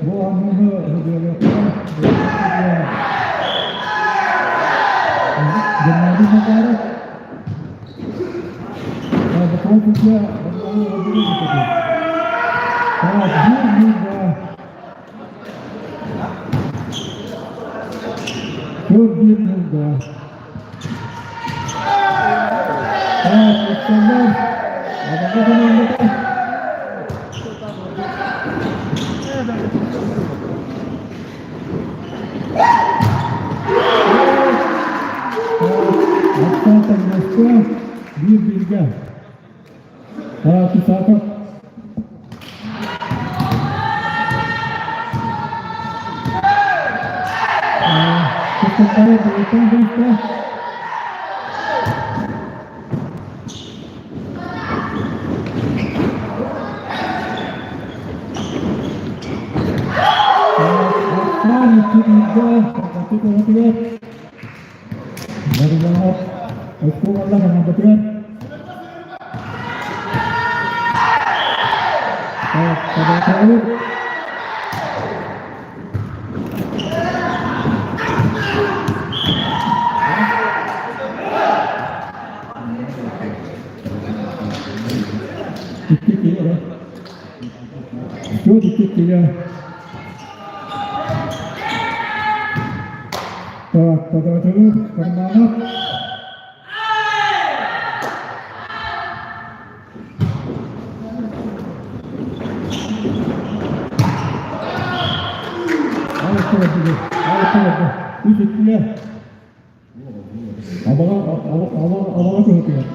B: Бу оонньууну Геннадий Макаров Түөрт биир ньурга. Так, Александр, Абаҕа командата. Аттан таҥнаска биир бииргэ. Кисаков. Кустантара Балыктан Кыыска. Аттан икки бииргэ Саргаты куоратыгар Барылаах оскуолалар хамаандатыгар Табаатаҕалар икки киһи эрэ. Счет икки киһи. Так, подачаны Карманов. Үс иккигэ. Абаҕа абаҕа көһөтүгэр.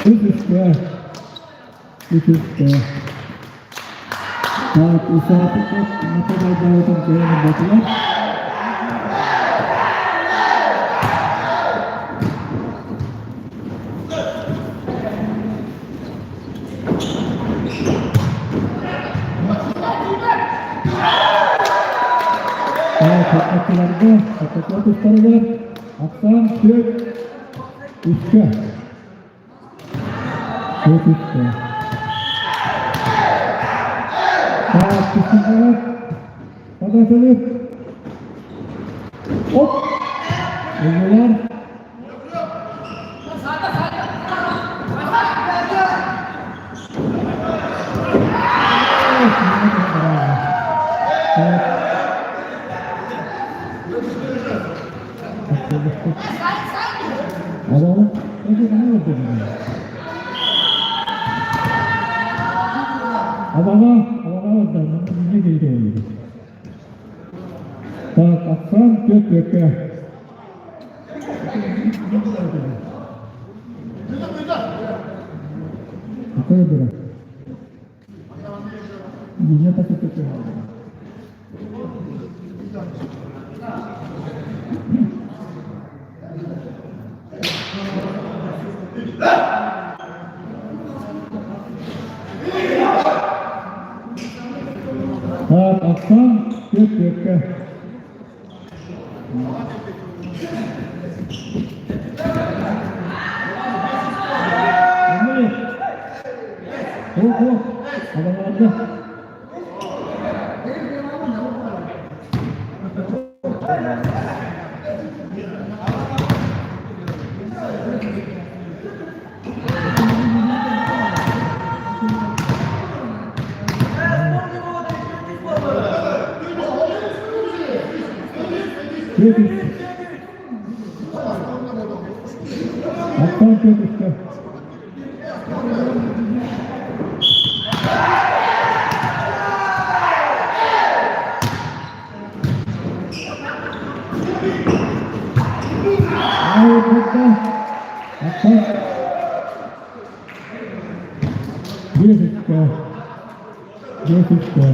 B: Үс үскэ. Үс үскэ. Так, Исааков Наталья кыайан ылбатылар. Тохтотууларга, тохтотуу тустарыгар ахсаан түөрт үскэ. Түөрт үскэ. Так, тустарыгар податылык. Оп! Ыллылар. Так, Оксан Петр. Так, Оксан Петр. Аттан түөтүскэ. Аттан Биэсиккэ. Биэсиккэ.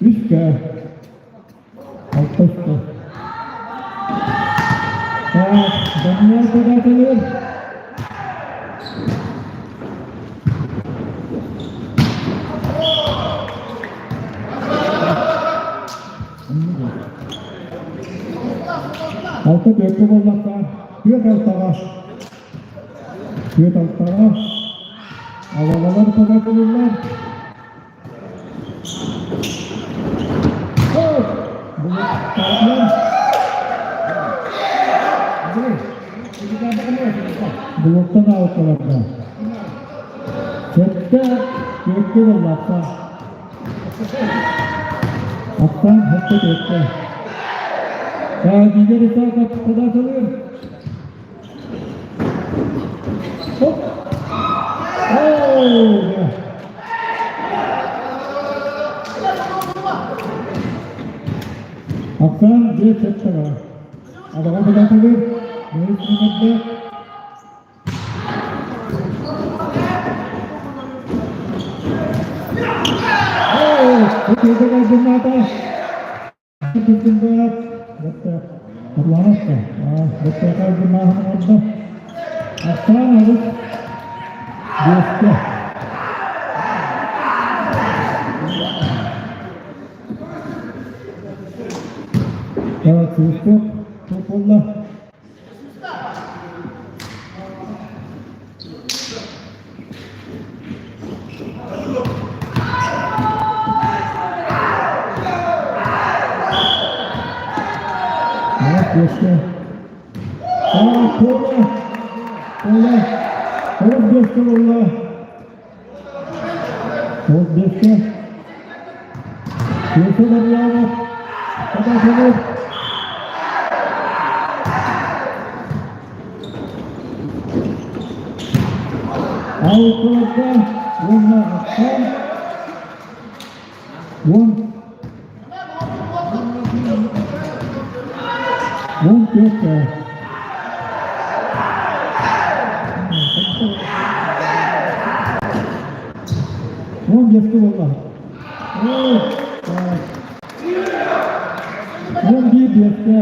B: Үскэ. Алтыска. Так, Даниил подателер. Алта түөркэ буоллахха, түөрт алтаҕа. Түөрт алтаҕа. Алалалар подателлар. Булуктан аалталарда. Сэттэ түөркэ буоллахха. Аттан сэттэ түөркэ. Игорь Исаков подателыр. Оп! Оо! Ахсаан биэс сэттэ Адаҕа подателыр. Бэйис номерда. Оо! Өтөйдө кайбыннаата. Алтыларга уонна ахсаан уон 14 15 буолла. 11 биэскэ.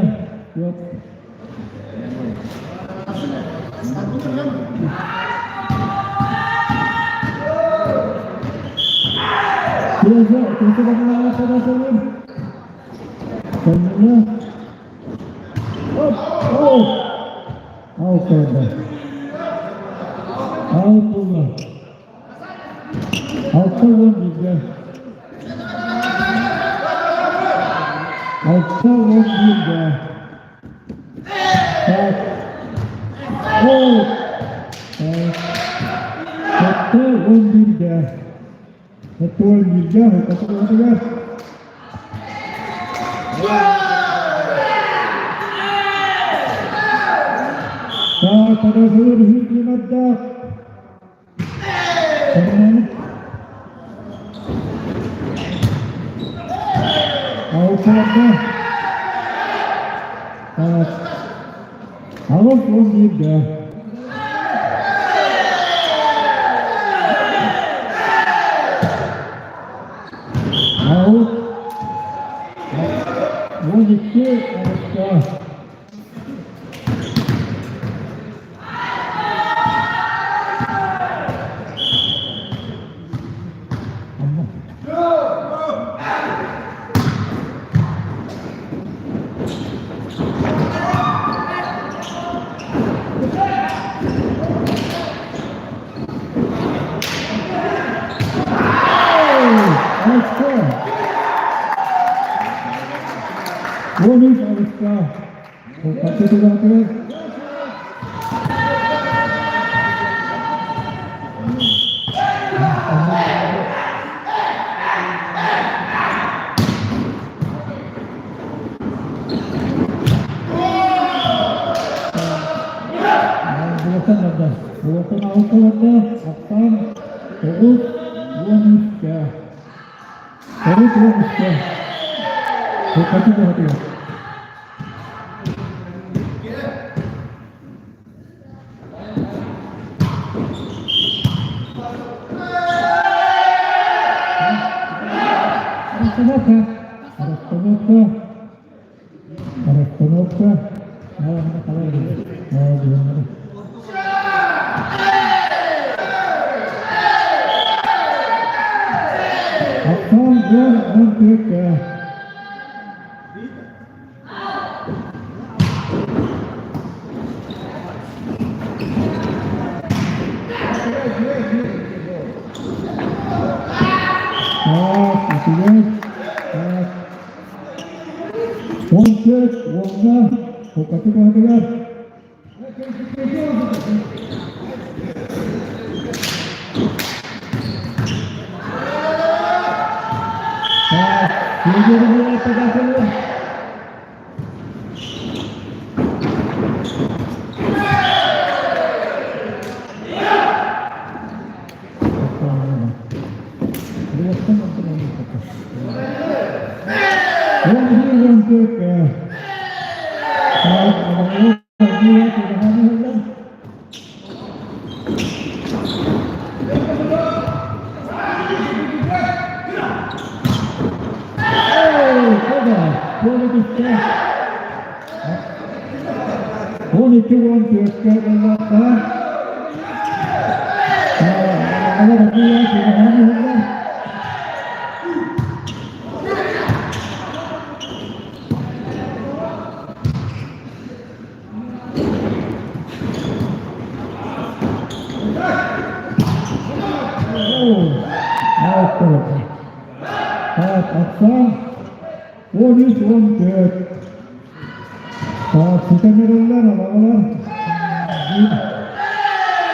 B: Тыаса, тыаса баҕалаах санаатылар. Сонуна. Оп, оп. Алтыда. Алтыда. 61-ге. 61-ге. Так. О! Так. 71-ге. 71-ге. 71-ге. Так, подожди, не надо. Алтыларда 81-ге. 8 12 аҕыска. 13 аҕыска. Хоту Улахан алталарда ахсаан 93-кэ. 93-кэ. Хоту баһатыгар. Расстановка. Расстановка. Расстановка. Оттон дьон 14-кэ. Так, үчүгэй. Так. 14 уонна Хокаты баһыгар. Так, 12 14-кэ буоллахха, 13 14. Так, ситэн эрэллэр, алаҕалар.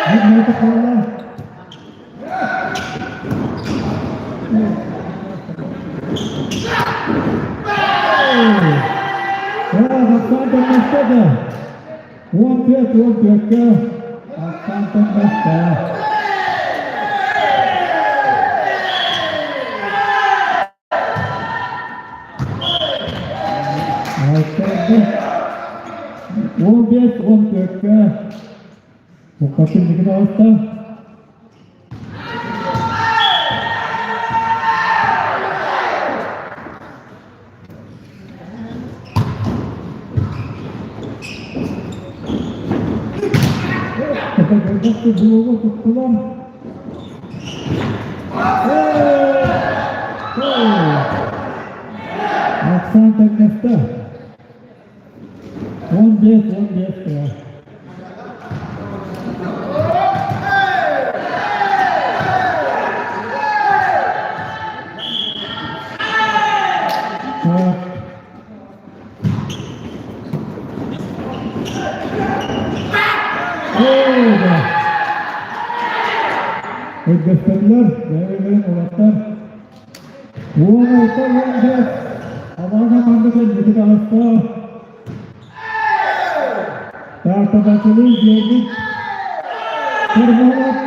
B: Биир мүнүүтэ хаалла. Так, Ахсаан төннөстө да. 14 14-кэ Ахсаан төннөстө. түөркэ Букатын дигин аҕыста. Кытайдарбакка буолуо туттулар. Оксан тэҥнэстэ. 15, 15 Так. Оо, да. Өйдөспөтүлэр, бэйэ-бэйэлэрин уолаттар. 16, 15. Абаҕа хамаандата инники таҕыста. Тааттабачылыы диэбит Сорболот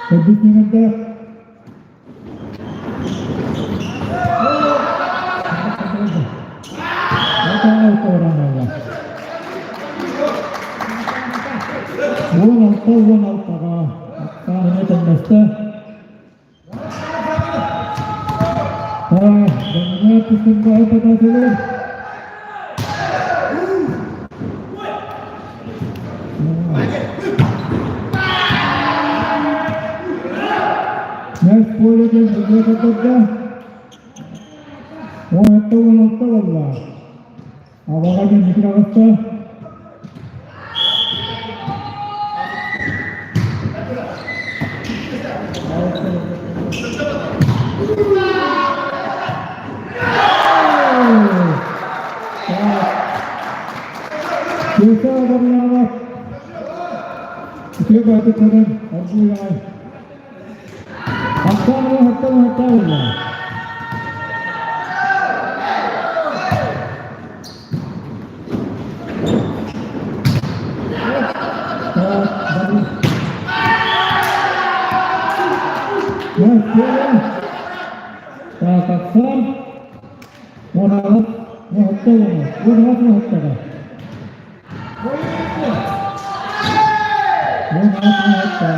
B: Төрдүс нүөмэрдээх 16 16-ға Аттаан эмиэ тэҥнэстэ. Абаҕа кэнники аҕыста. Киэсэ Абарнаабат үтүө баатыттанан оргууй аҕай. Хаттаан хаттаан хаттаан ылла. Таататтан уонаҕыт уоһутта уона уонаҕыт уоһуттаҕа уонаҕыт уоһутта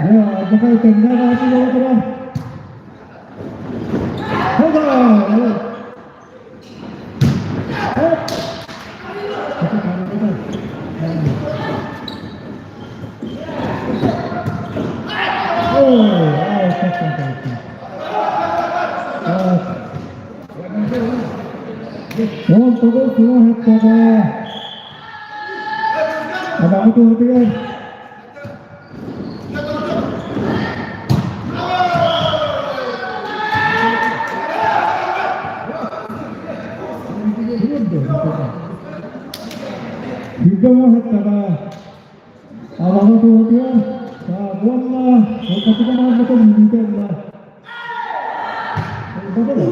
B: дьэ алдьархай тэҥнээх ааты буола турар Хода! 19 сыл хаттаҕа Абаҕа туһатыгар Сүүрбэ уоһуттара Абаҕа туһатыгар буолла, ортотугар аалбата үүнүүтэ ылла. Ылбата да.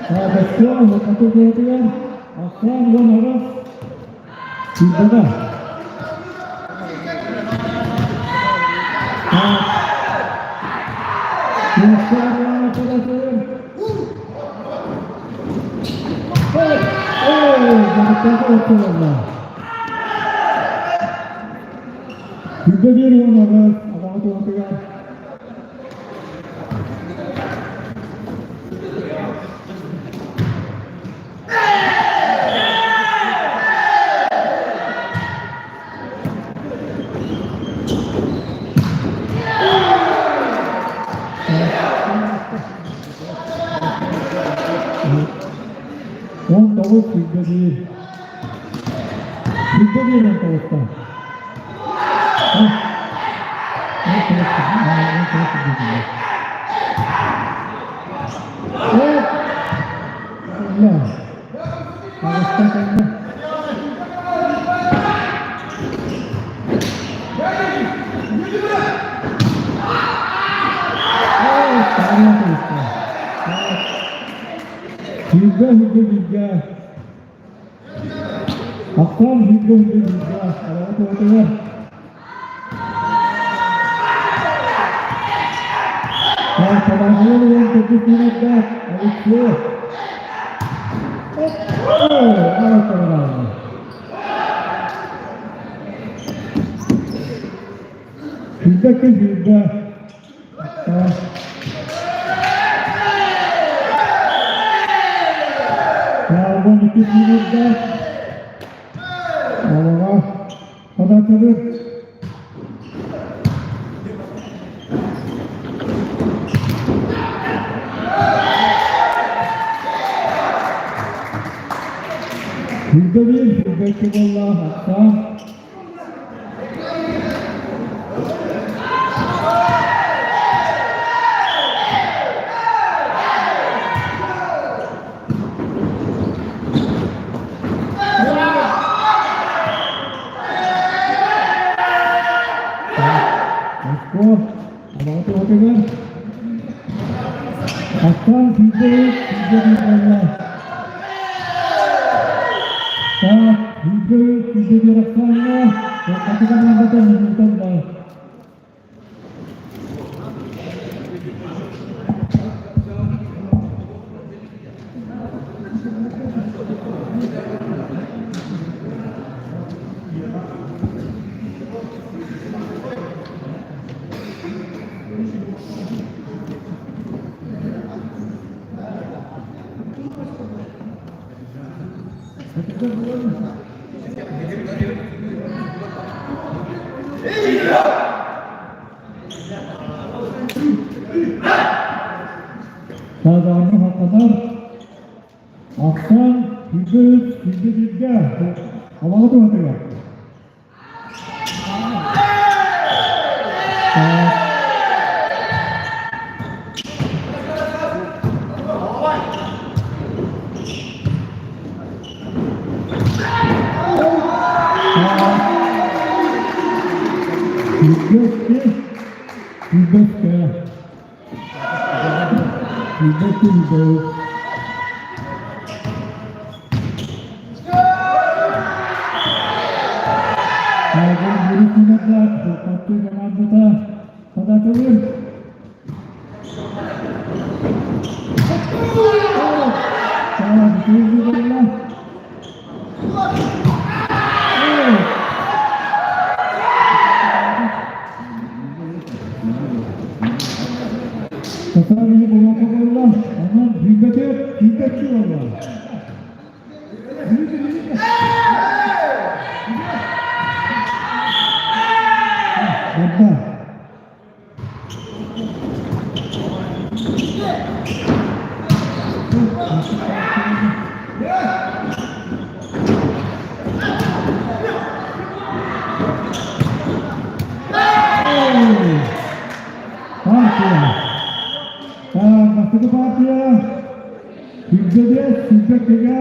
B: Таатаччы ортоту туһатыгар ахсаан 18 сүүрбэҕэ. Күргэ биир 18 абаҕа туһатыгар 19 21. 21 19-та. Сүүрбэ сүүрбэ бииргэ Ахсаан 121 араҕа туһатыгар Табаҕалар уон төрдүс нүөмэрдээх Алексей. Сүүрбэккэ сүүрбэ. Саарбан икки сүүрэрдээх. Алаҕа Хадатыбыт. 21, 22 буолла аттаан. Очко, Алаҕа туһатыгар. Аттаан 21, 21 буолла. Так, 21, 21 ахсааҥҥа Хатыга командата минуталла. Садааны хатанар Ахсаан 103, 101-гэ Алаҕа туһатыгар. Сүүрбэскэ, сүүрбэскэ, сүүрбэскэ сүүрбэс. Ааҕын бүрү күнэрдээх Булкаттыы командата Садатылыр. Саа бүтүн буолла. Сатаан буолуохха буолла. Онон сүүрбэтэ сүүрбэччи буолла. Барда. Партия. Бастакы партия 25, 22-гэ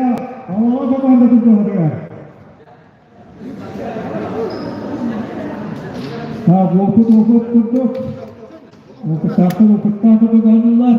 B: Алаҕа командатын туһатыгар. Так, опыт, опыт курдук. Опыттаахтар, опыттаах курдук оонньууллар.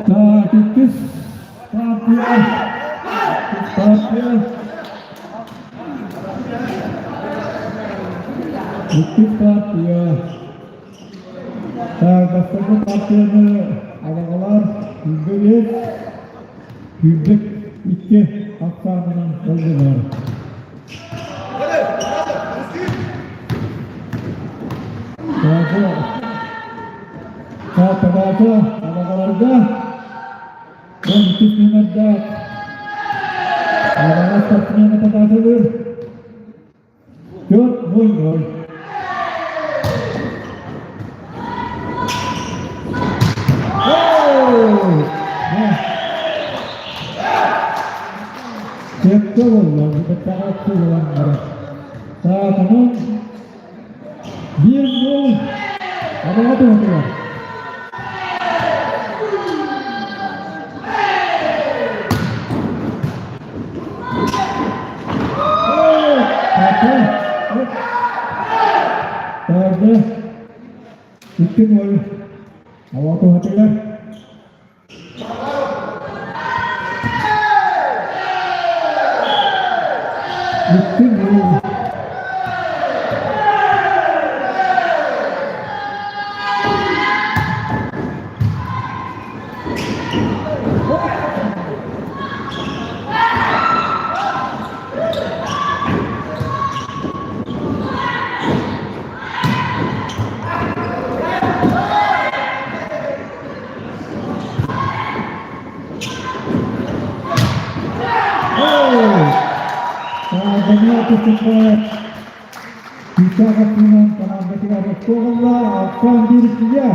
B: Так, иккис партия. Иккис партия. Иккис партия. Так, бастакы партияны алаҕалар 101, 102 ахсаанынан ыллылар. Табаата алаҕаларга 12 нүмердээх алаҕа спортсмена податылыр. 4-0-0. Сөпкө буолла, бэттээҕэ буолан барар. Таатанан 1-0 Абаҕа туһатыгар. барда. 2-0. Ала туһатыгар. 2-0. Данила Костенков Күүстээх аттынан командатыгар Ростовалла Алтан биириккигэ.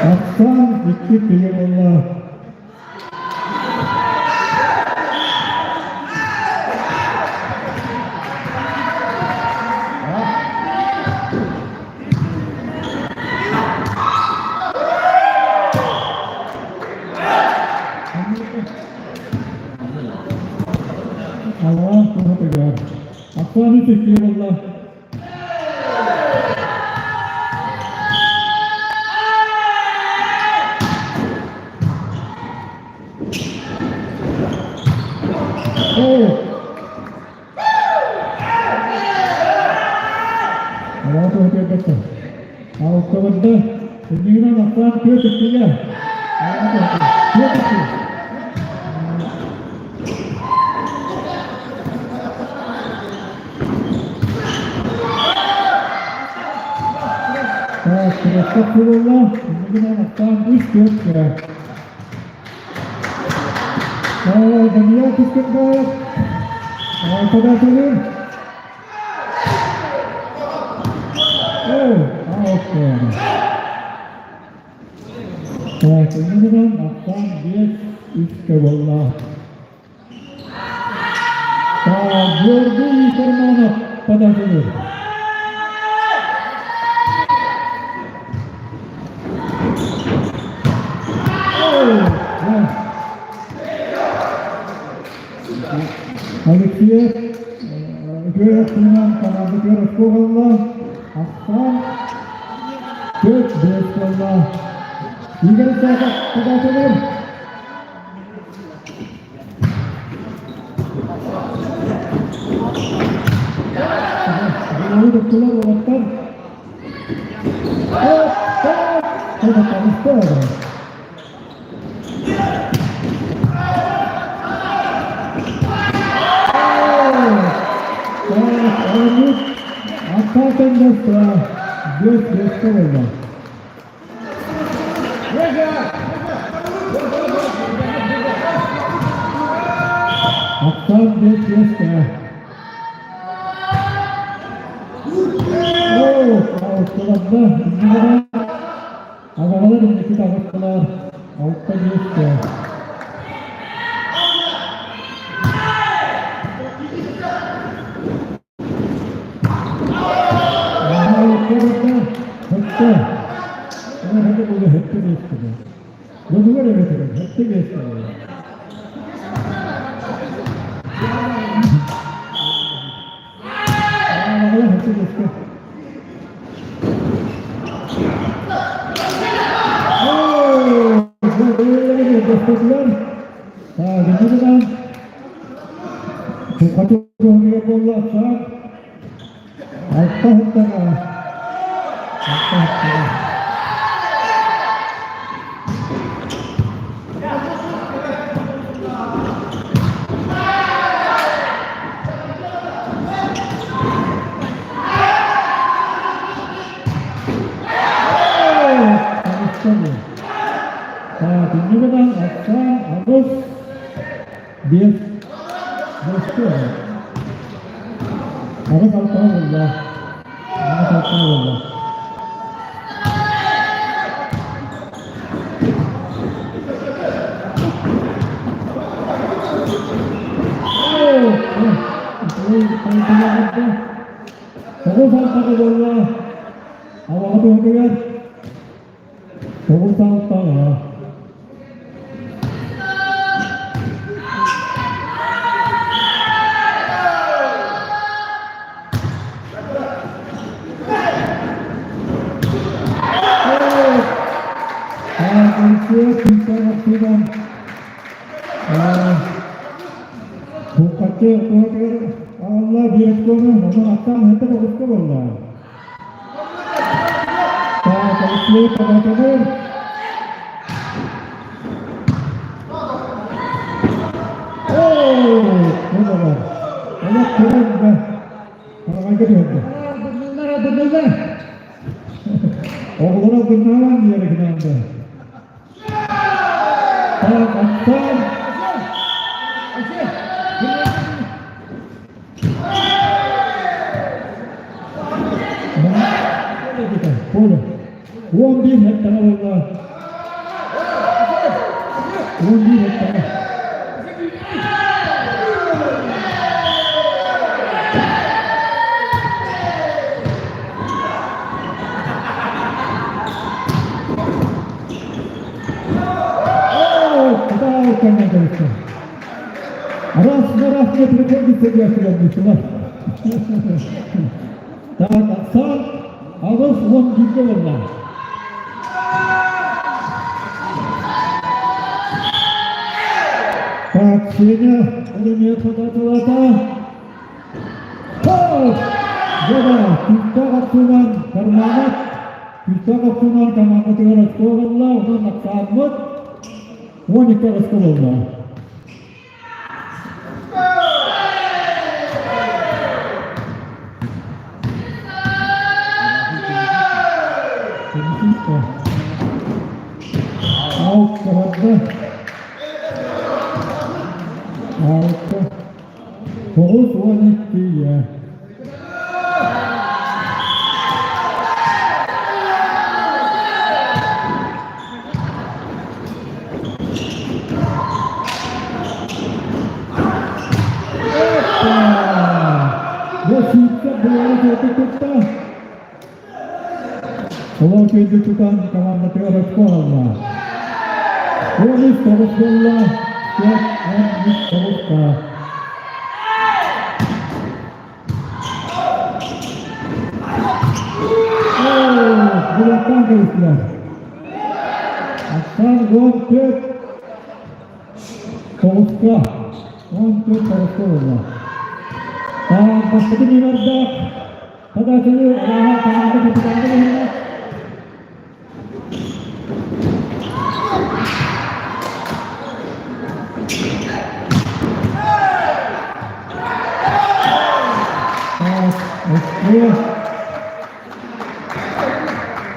B: Аттан икки киһи буолла. Аллах туһатыгар. Аттан үс икки буолла. Алтабырда иннигинэн аттаан түөрт иккигэ. 4-2. Так, Ростов буолла. Иннигинэн аттаан 3-4 кыра. Даниил Кускенбаев. Податель. Так, иннигинэн аттаан 5-3 буолла. Георгий Карманов податель. Алексеев үтүө тыынан командатыгар оскуолалла ахсаан 4-5 буолла. Игорь Сахов податель. Голы туттулар уолаттар. Аттан Аттан бэс үөскэ. Оо, алтыларда иннилэрэ аҕалар инники таҕыстылар. Алта биэскэ. Буолла алта сыттаҕа алта сыттаҕа Таатынньы гынан аттаан аҕыс биэс Аҕыс алтаҕа буолла. Аҕыс алтаҕа буолла. Тоҕус алтаҕа буолла. Алаҕа туһатыгар тоҕус алтаҕа. Буккаччы туһатыгар аҕалла биир очкону, онон аттаан ыһыта тоҕуска буолла. Так, Алексей Податаныр. Оо, буолар. Олох көрөн да, хараҕайга түһэрдэ. Быдыллар, быдыллар. Оҕолоро бынаан диэри гынан да. Так, аттаан. Коля, 11 гектара буолла. 11 гектара. Оо, куда кэннэ кэлиттэ. Раз на раз не приходится диэхтэрэ Так, Оксан, аҕыс уон бииргэ олорла. Так, Сеня, эмиэ сатаатылата. Дьэ, күүстээх охсуунан карманат, күүстээх охсуунан командатыгар очко ылла, онон Оксаммыт 12 аҕыска буолла. Алта, алта, 92. Бу сүүттэ буолары куоту тутта. Олор көйгө тутан командатыгар очко алла. 13 тоҕус буолла. Счет 13 тоҕуска. Булаттан кэлистилэр. Аттан 14 тоҕуска. 14 тоҕуска буолла. Бастакы нүмердээх подачаны арааһа команда капитана быһыылаах.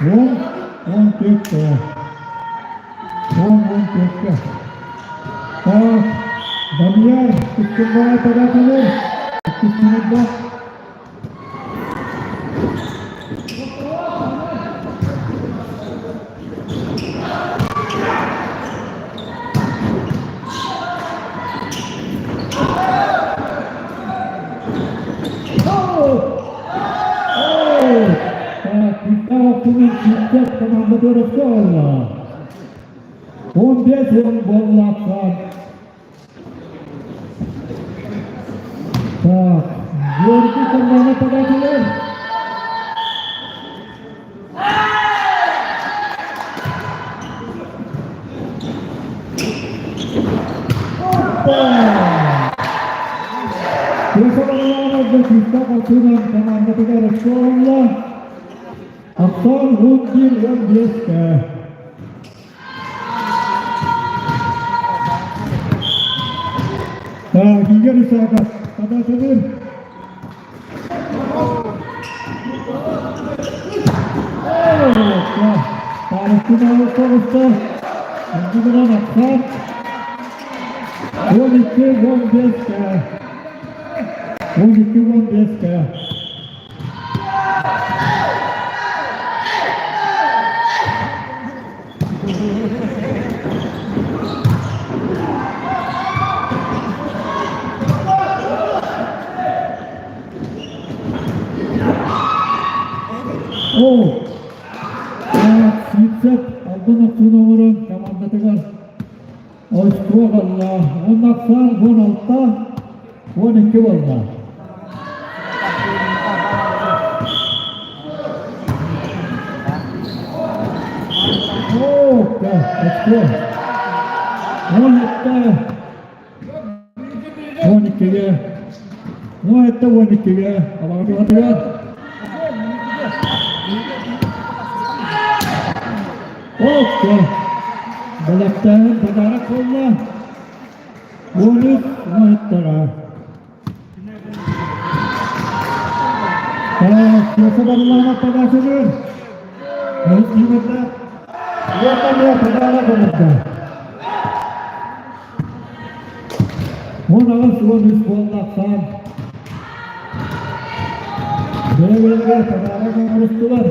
B: Уон, уон төрт уон, уон төрткө. Так, Данияр, Кыткынбаҕа подателер, иккис минутда. 15 он буоллахха. Так, Георгий команда подателер. Опа! Кесаралаанарга күүстээх охсуунан командатыгар очко ылла. Ахсаан 11-15-кэ. Так, Игорь Исаков, подателер. Палестина тоҕуста, оннугунан Ахсаат 12-15-кэ. 12-15-кэ. Оо, Сивцев албын охсууну оҥорон командатыгар очко ылла. Уонна ахсаан 16, 12 буолла. Оо, очко. 17, 12-ге. 17, 12-ге. Абаҕатыгар. Окко. Бэлэхтээһин подарок буолла. 13 уоһуттара. Киэсэ Барылаанап подачалыыр. Үһүс минута. Уонна эмиэ подарок оҥордо. 18 13 буолла ахсаан. Бэйэ-бэйэлэригэр подарок оҥорустулар.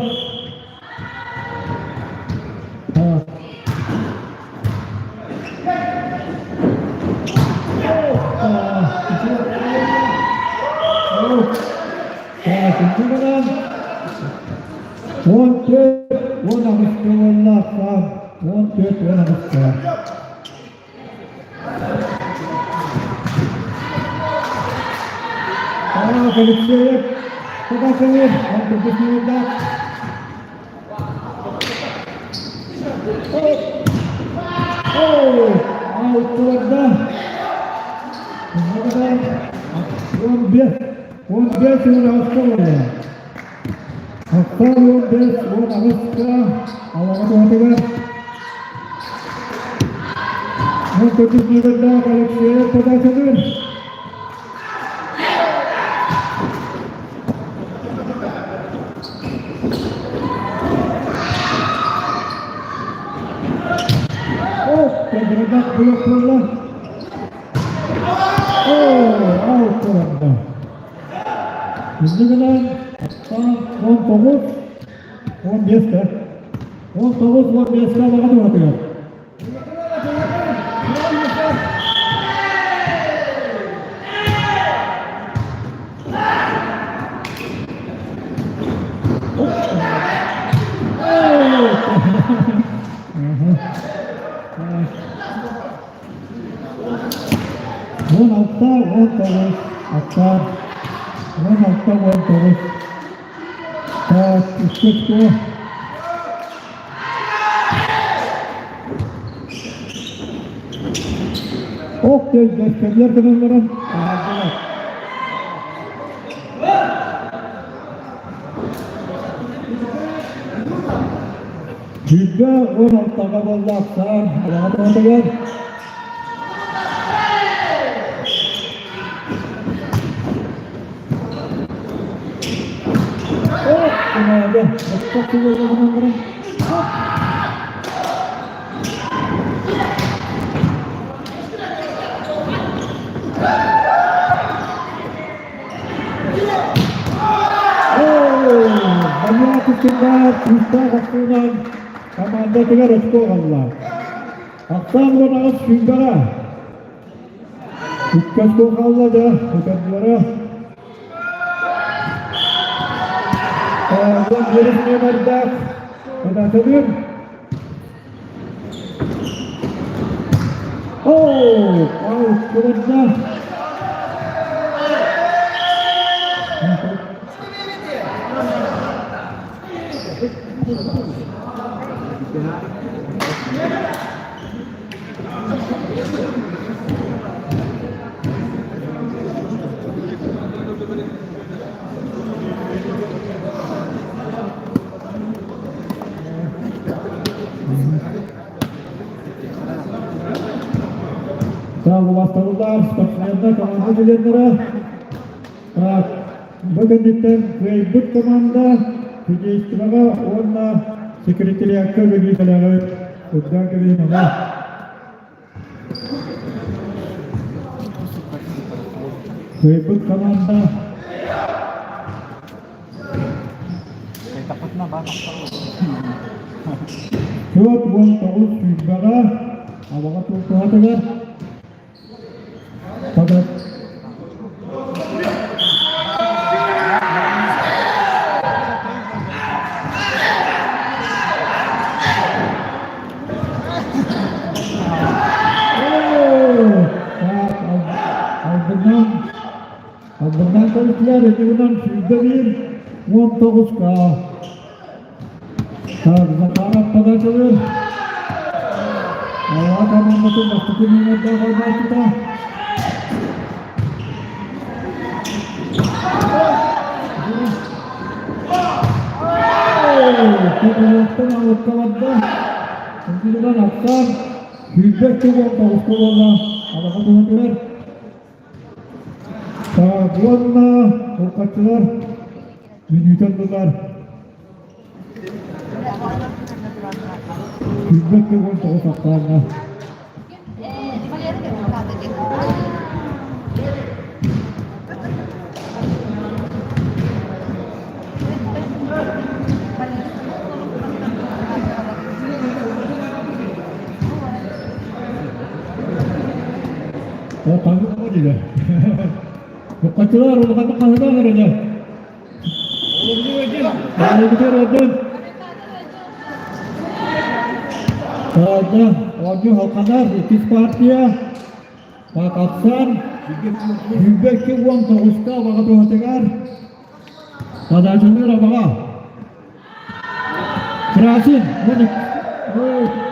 B: 14, 18 уоллаах 14, 18. Так, Алексеев, Табаковых, он пропустил удар. Алтыларда 15, 15 уон аҕыска буолла. Ахтар 15 18-ка Алаҕа туһатыгар 19 номердаах Алексеев подачалыыр. Кэбирдэх блок буолла. Оо, аут барда. Иннигинэн 19, 15-ка. 19, 15-ка баҕа туһатыгар. 16, 19, алта, 16, 19. Так, икки Ох, көстөллөр гынан баран аһардылар. Дьүлгэ 16-га буоллаахтаан, алаҕа Ох, кумаада, бостох тулуурунан баран Баня күүстээх охсуунан командатыгар очко ылла. Ахсаан 18 сүүрбэҕэ. Икки очко хаалла да, өтөрдүлэрэ. 11 нүөмэрдээх Кытатылыыр. Оо, аут кылырда. Саалластарылар спортсменнар команда членнара так бу кэнниттэн кыайбыт команда судействоҕа уонна секретариакка үлэлии кэлэҕит Үрдээн кэбиһин ама Кыайбыт команда 49 сүүрбэҕэ Абаҕа туһатыгар Албыннаан кэлбитилэр итигинэн 101 19-ка. Так, Захаров подачалыыр. Алға командатын бастакы нүөмэрдээх ойнааччыта. Тутулуктан алыкка барда. Интигинэн аттар 22 19 буолла. Алаха туһатыгар. Так, уонна уркаччылар мүнүүтэн ылар. 22 19 ахсааҥҥа. О, таҥҥы диде. Уркаччылар улаханнык хаһыдаан эрэлэр. Таалда оонньуу халханар иккис партия тахсан 22 19-ка абаҕа туһатыгар подачалыыр абаҕа Красин 23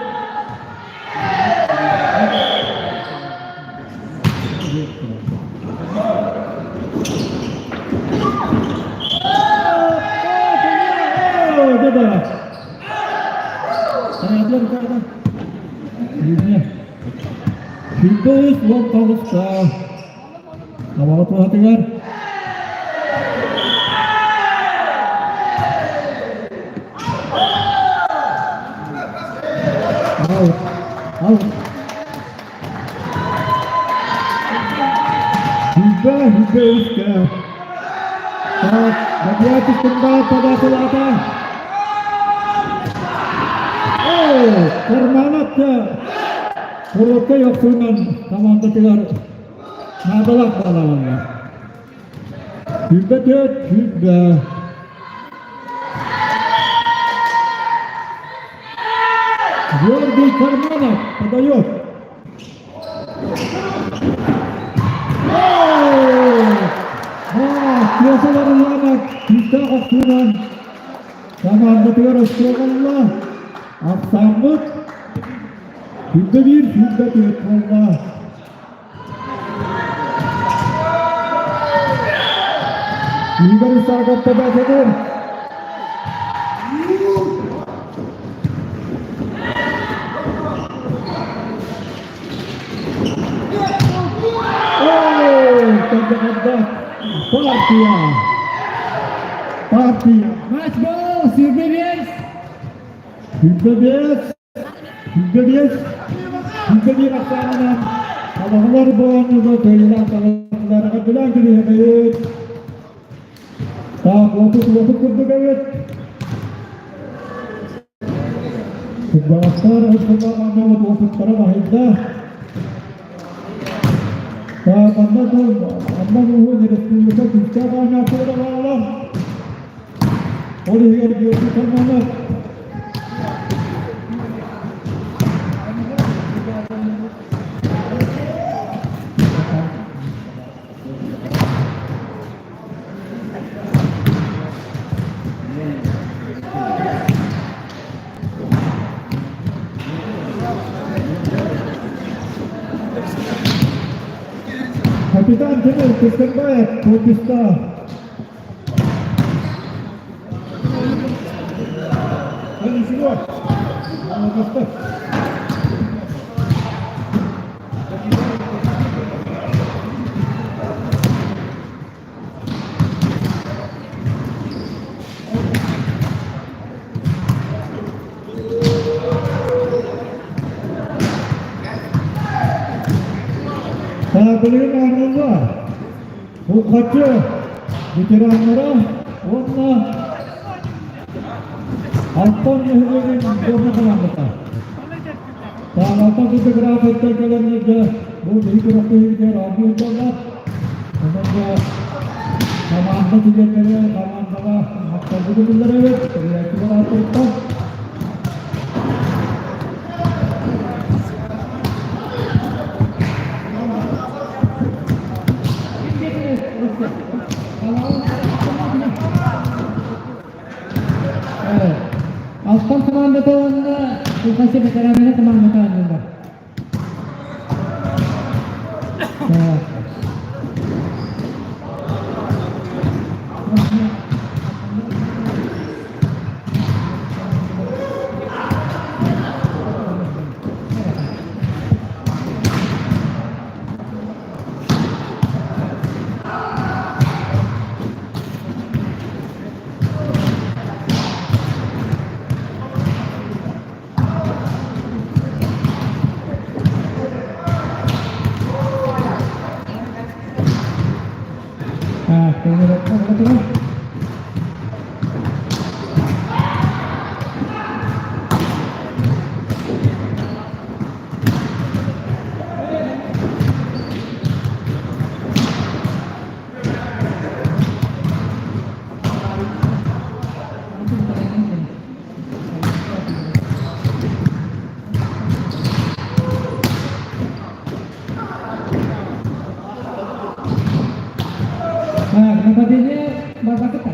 B: 19-ка Абаҕа туһатыгар Ал, ал. 23-ке. Так, Бадьяки Кундаев податылата. О, Карманов Короткай охсуунан командатыгар наадалаах баалаабаллар. 24 20. Георгий Карманов подает. Киэсэ күүстээх охсуунан командатыгар остуолалла. Ахсааммыт 21 24 буолла. Игорь Исаков подачатыр. Партия! Партия!
E: Матчбол, 25!
B: 25, 25, 21 ахсаанынан Абаҕалар боонньуга кыайыылаах таҕыстылар. Билэн кириһэбит. Так, уопут уопут курдук эбит. Кырдьаҕастар ыстыба оонньообут уопуттара баһыйда. Так, манна тыл, манна уһун республика күүстээх оонньооччулара бааллар. Ол иһигэр Георгий Карманов. Капитан Тимур Кыскынбаев подписта. Ничего. Билигин оонньууллар. Булхаччы ветераннара уонна Алтан нэһилиэгин сборна командата. Алтан фотографияттан кэлэннэргэ бу биһи күрэхтэһиибитигэр оонньуу сылдьаллар. Онон команда чилиэннэрэ командаҕа махталбытын биллэрэбит, тэрийээччилэр ааттарыттан. командата уонна Саха ветераннарын командата оонньууллар. Так. Так, тренировка. Так, нападение Барбакыта.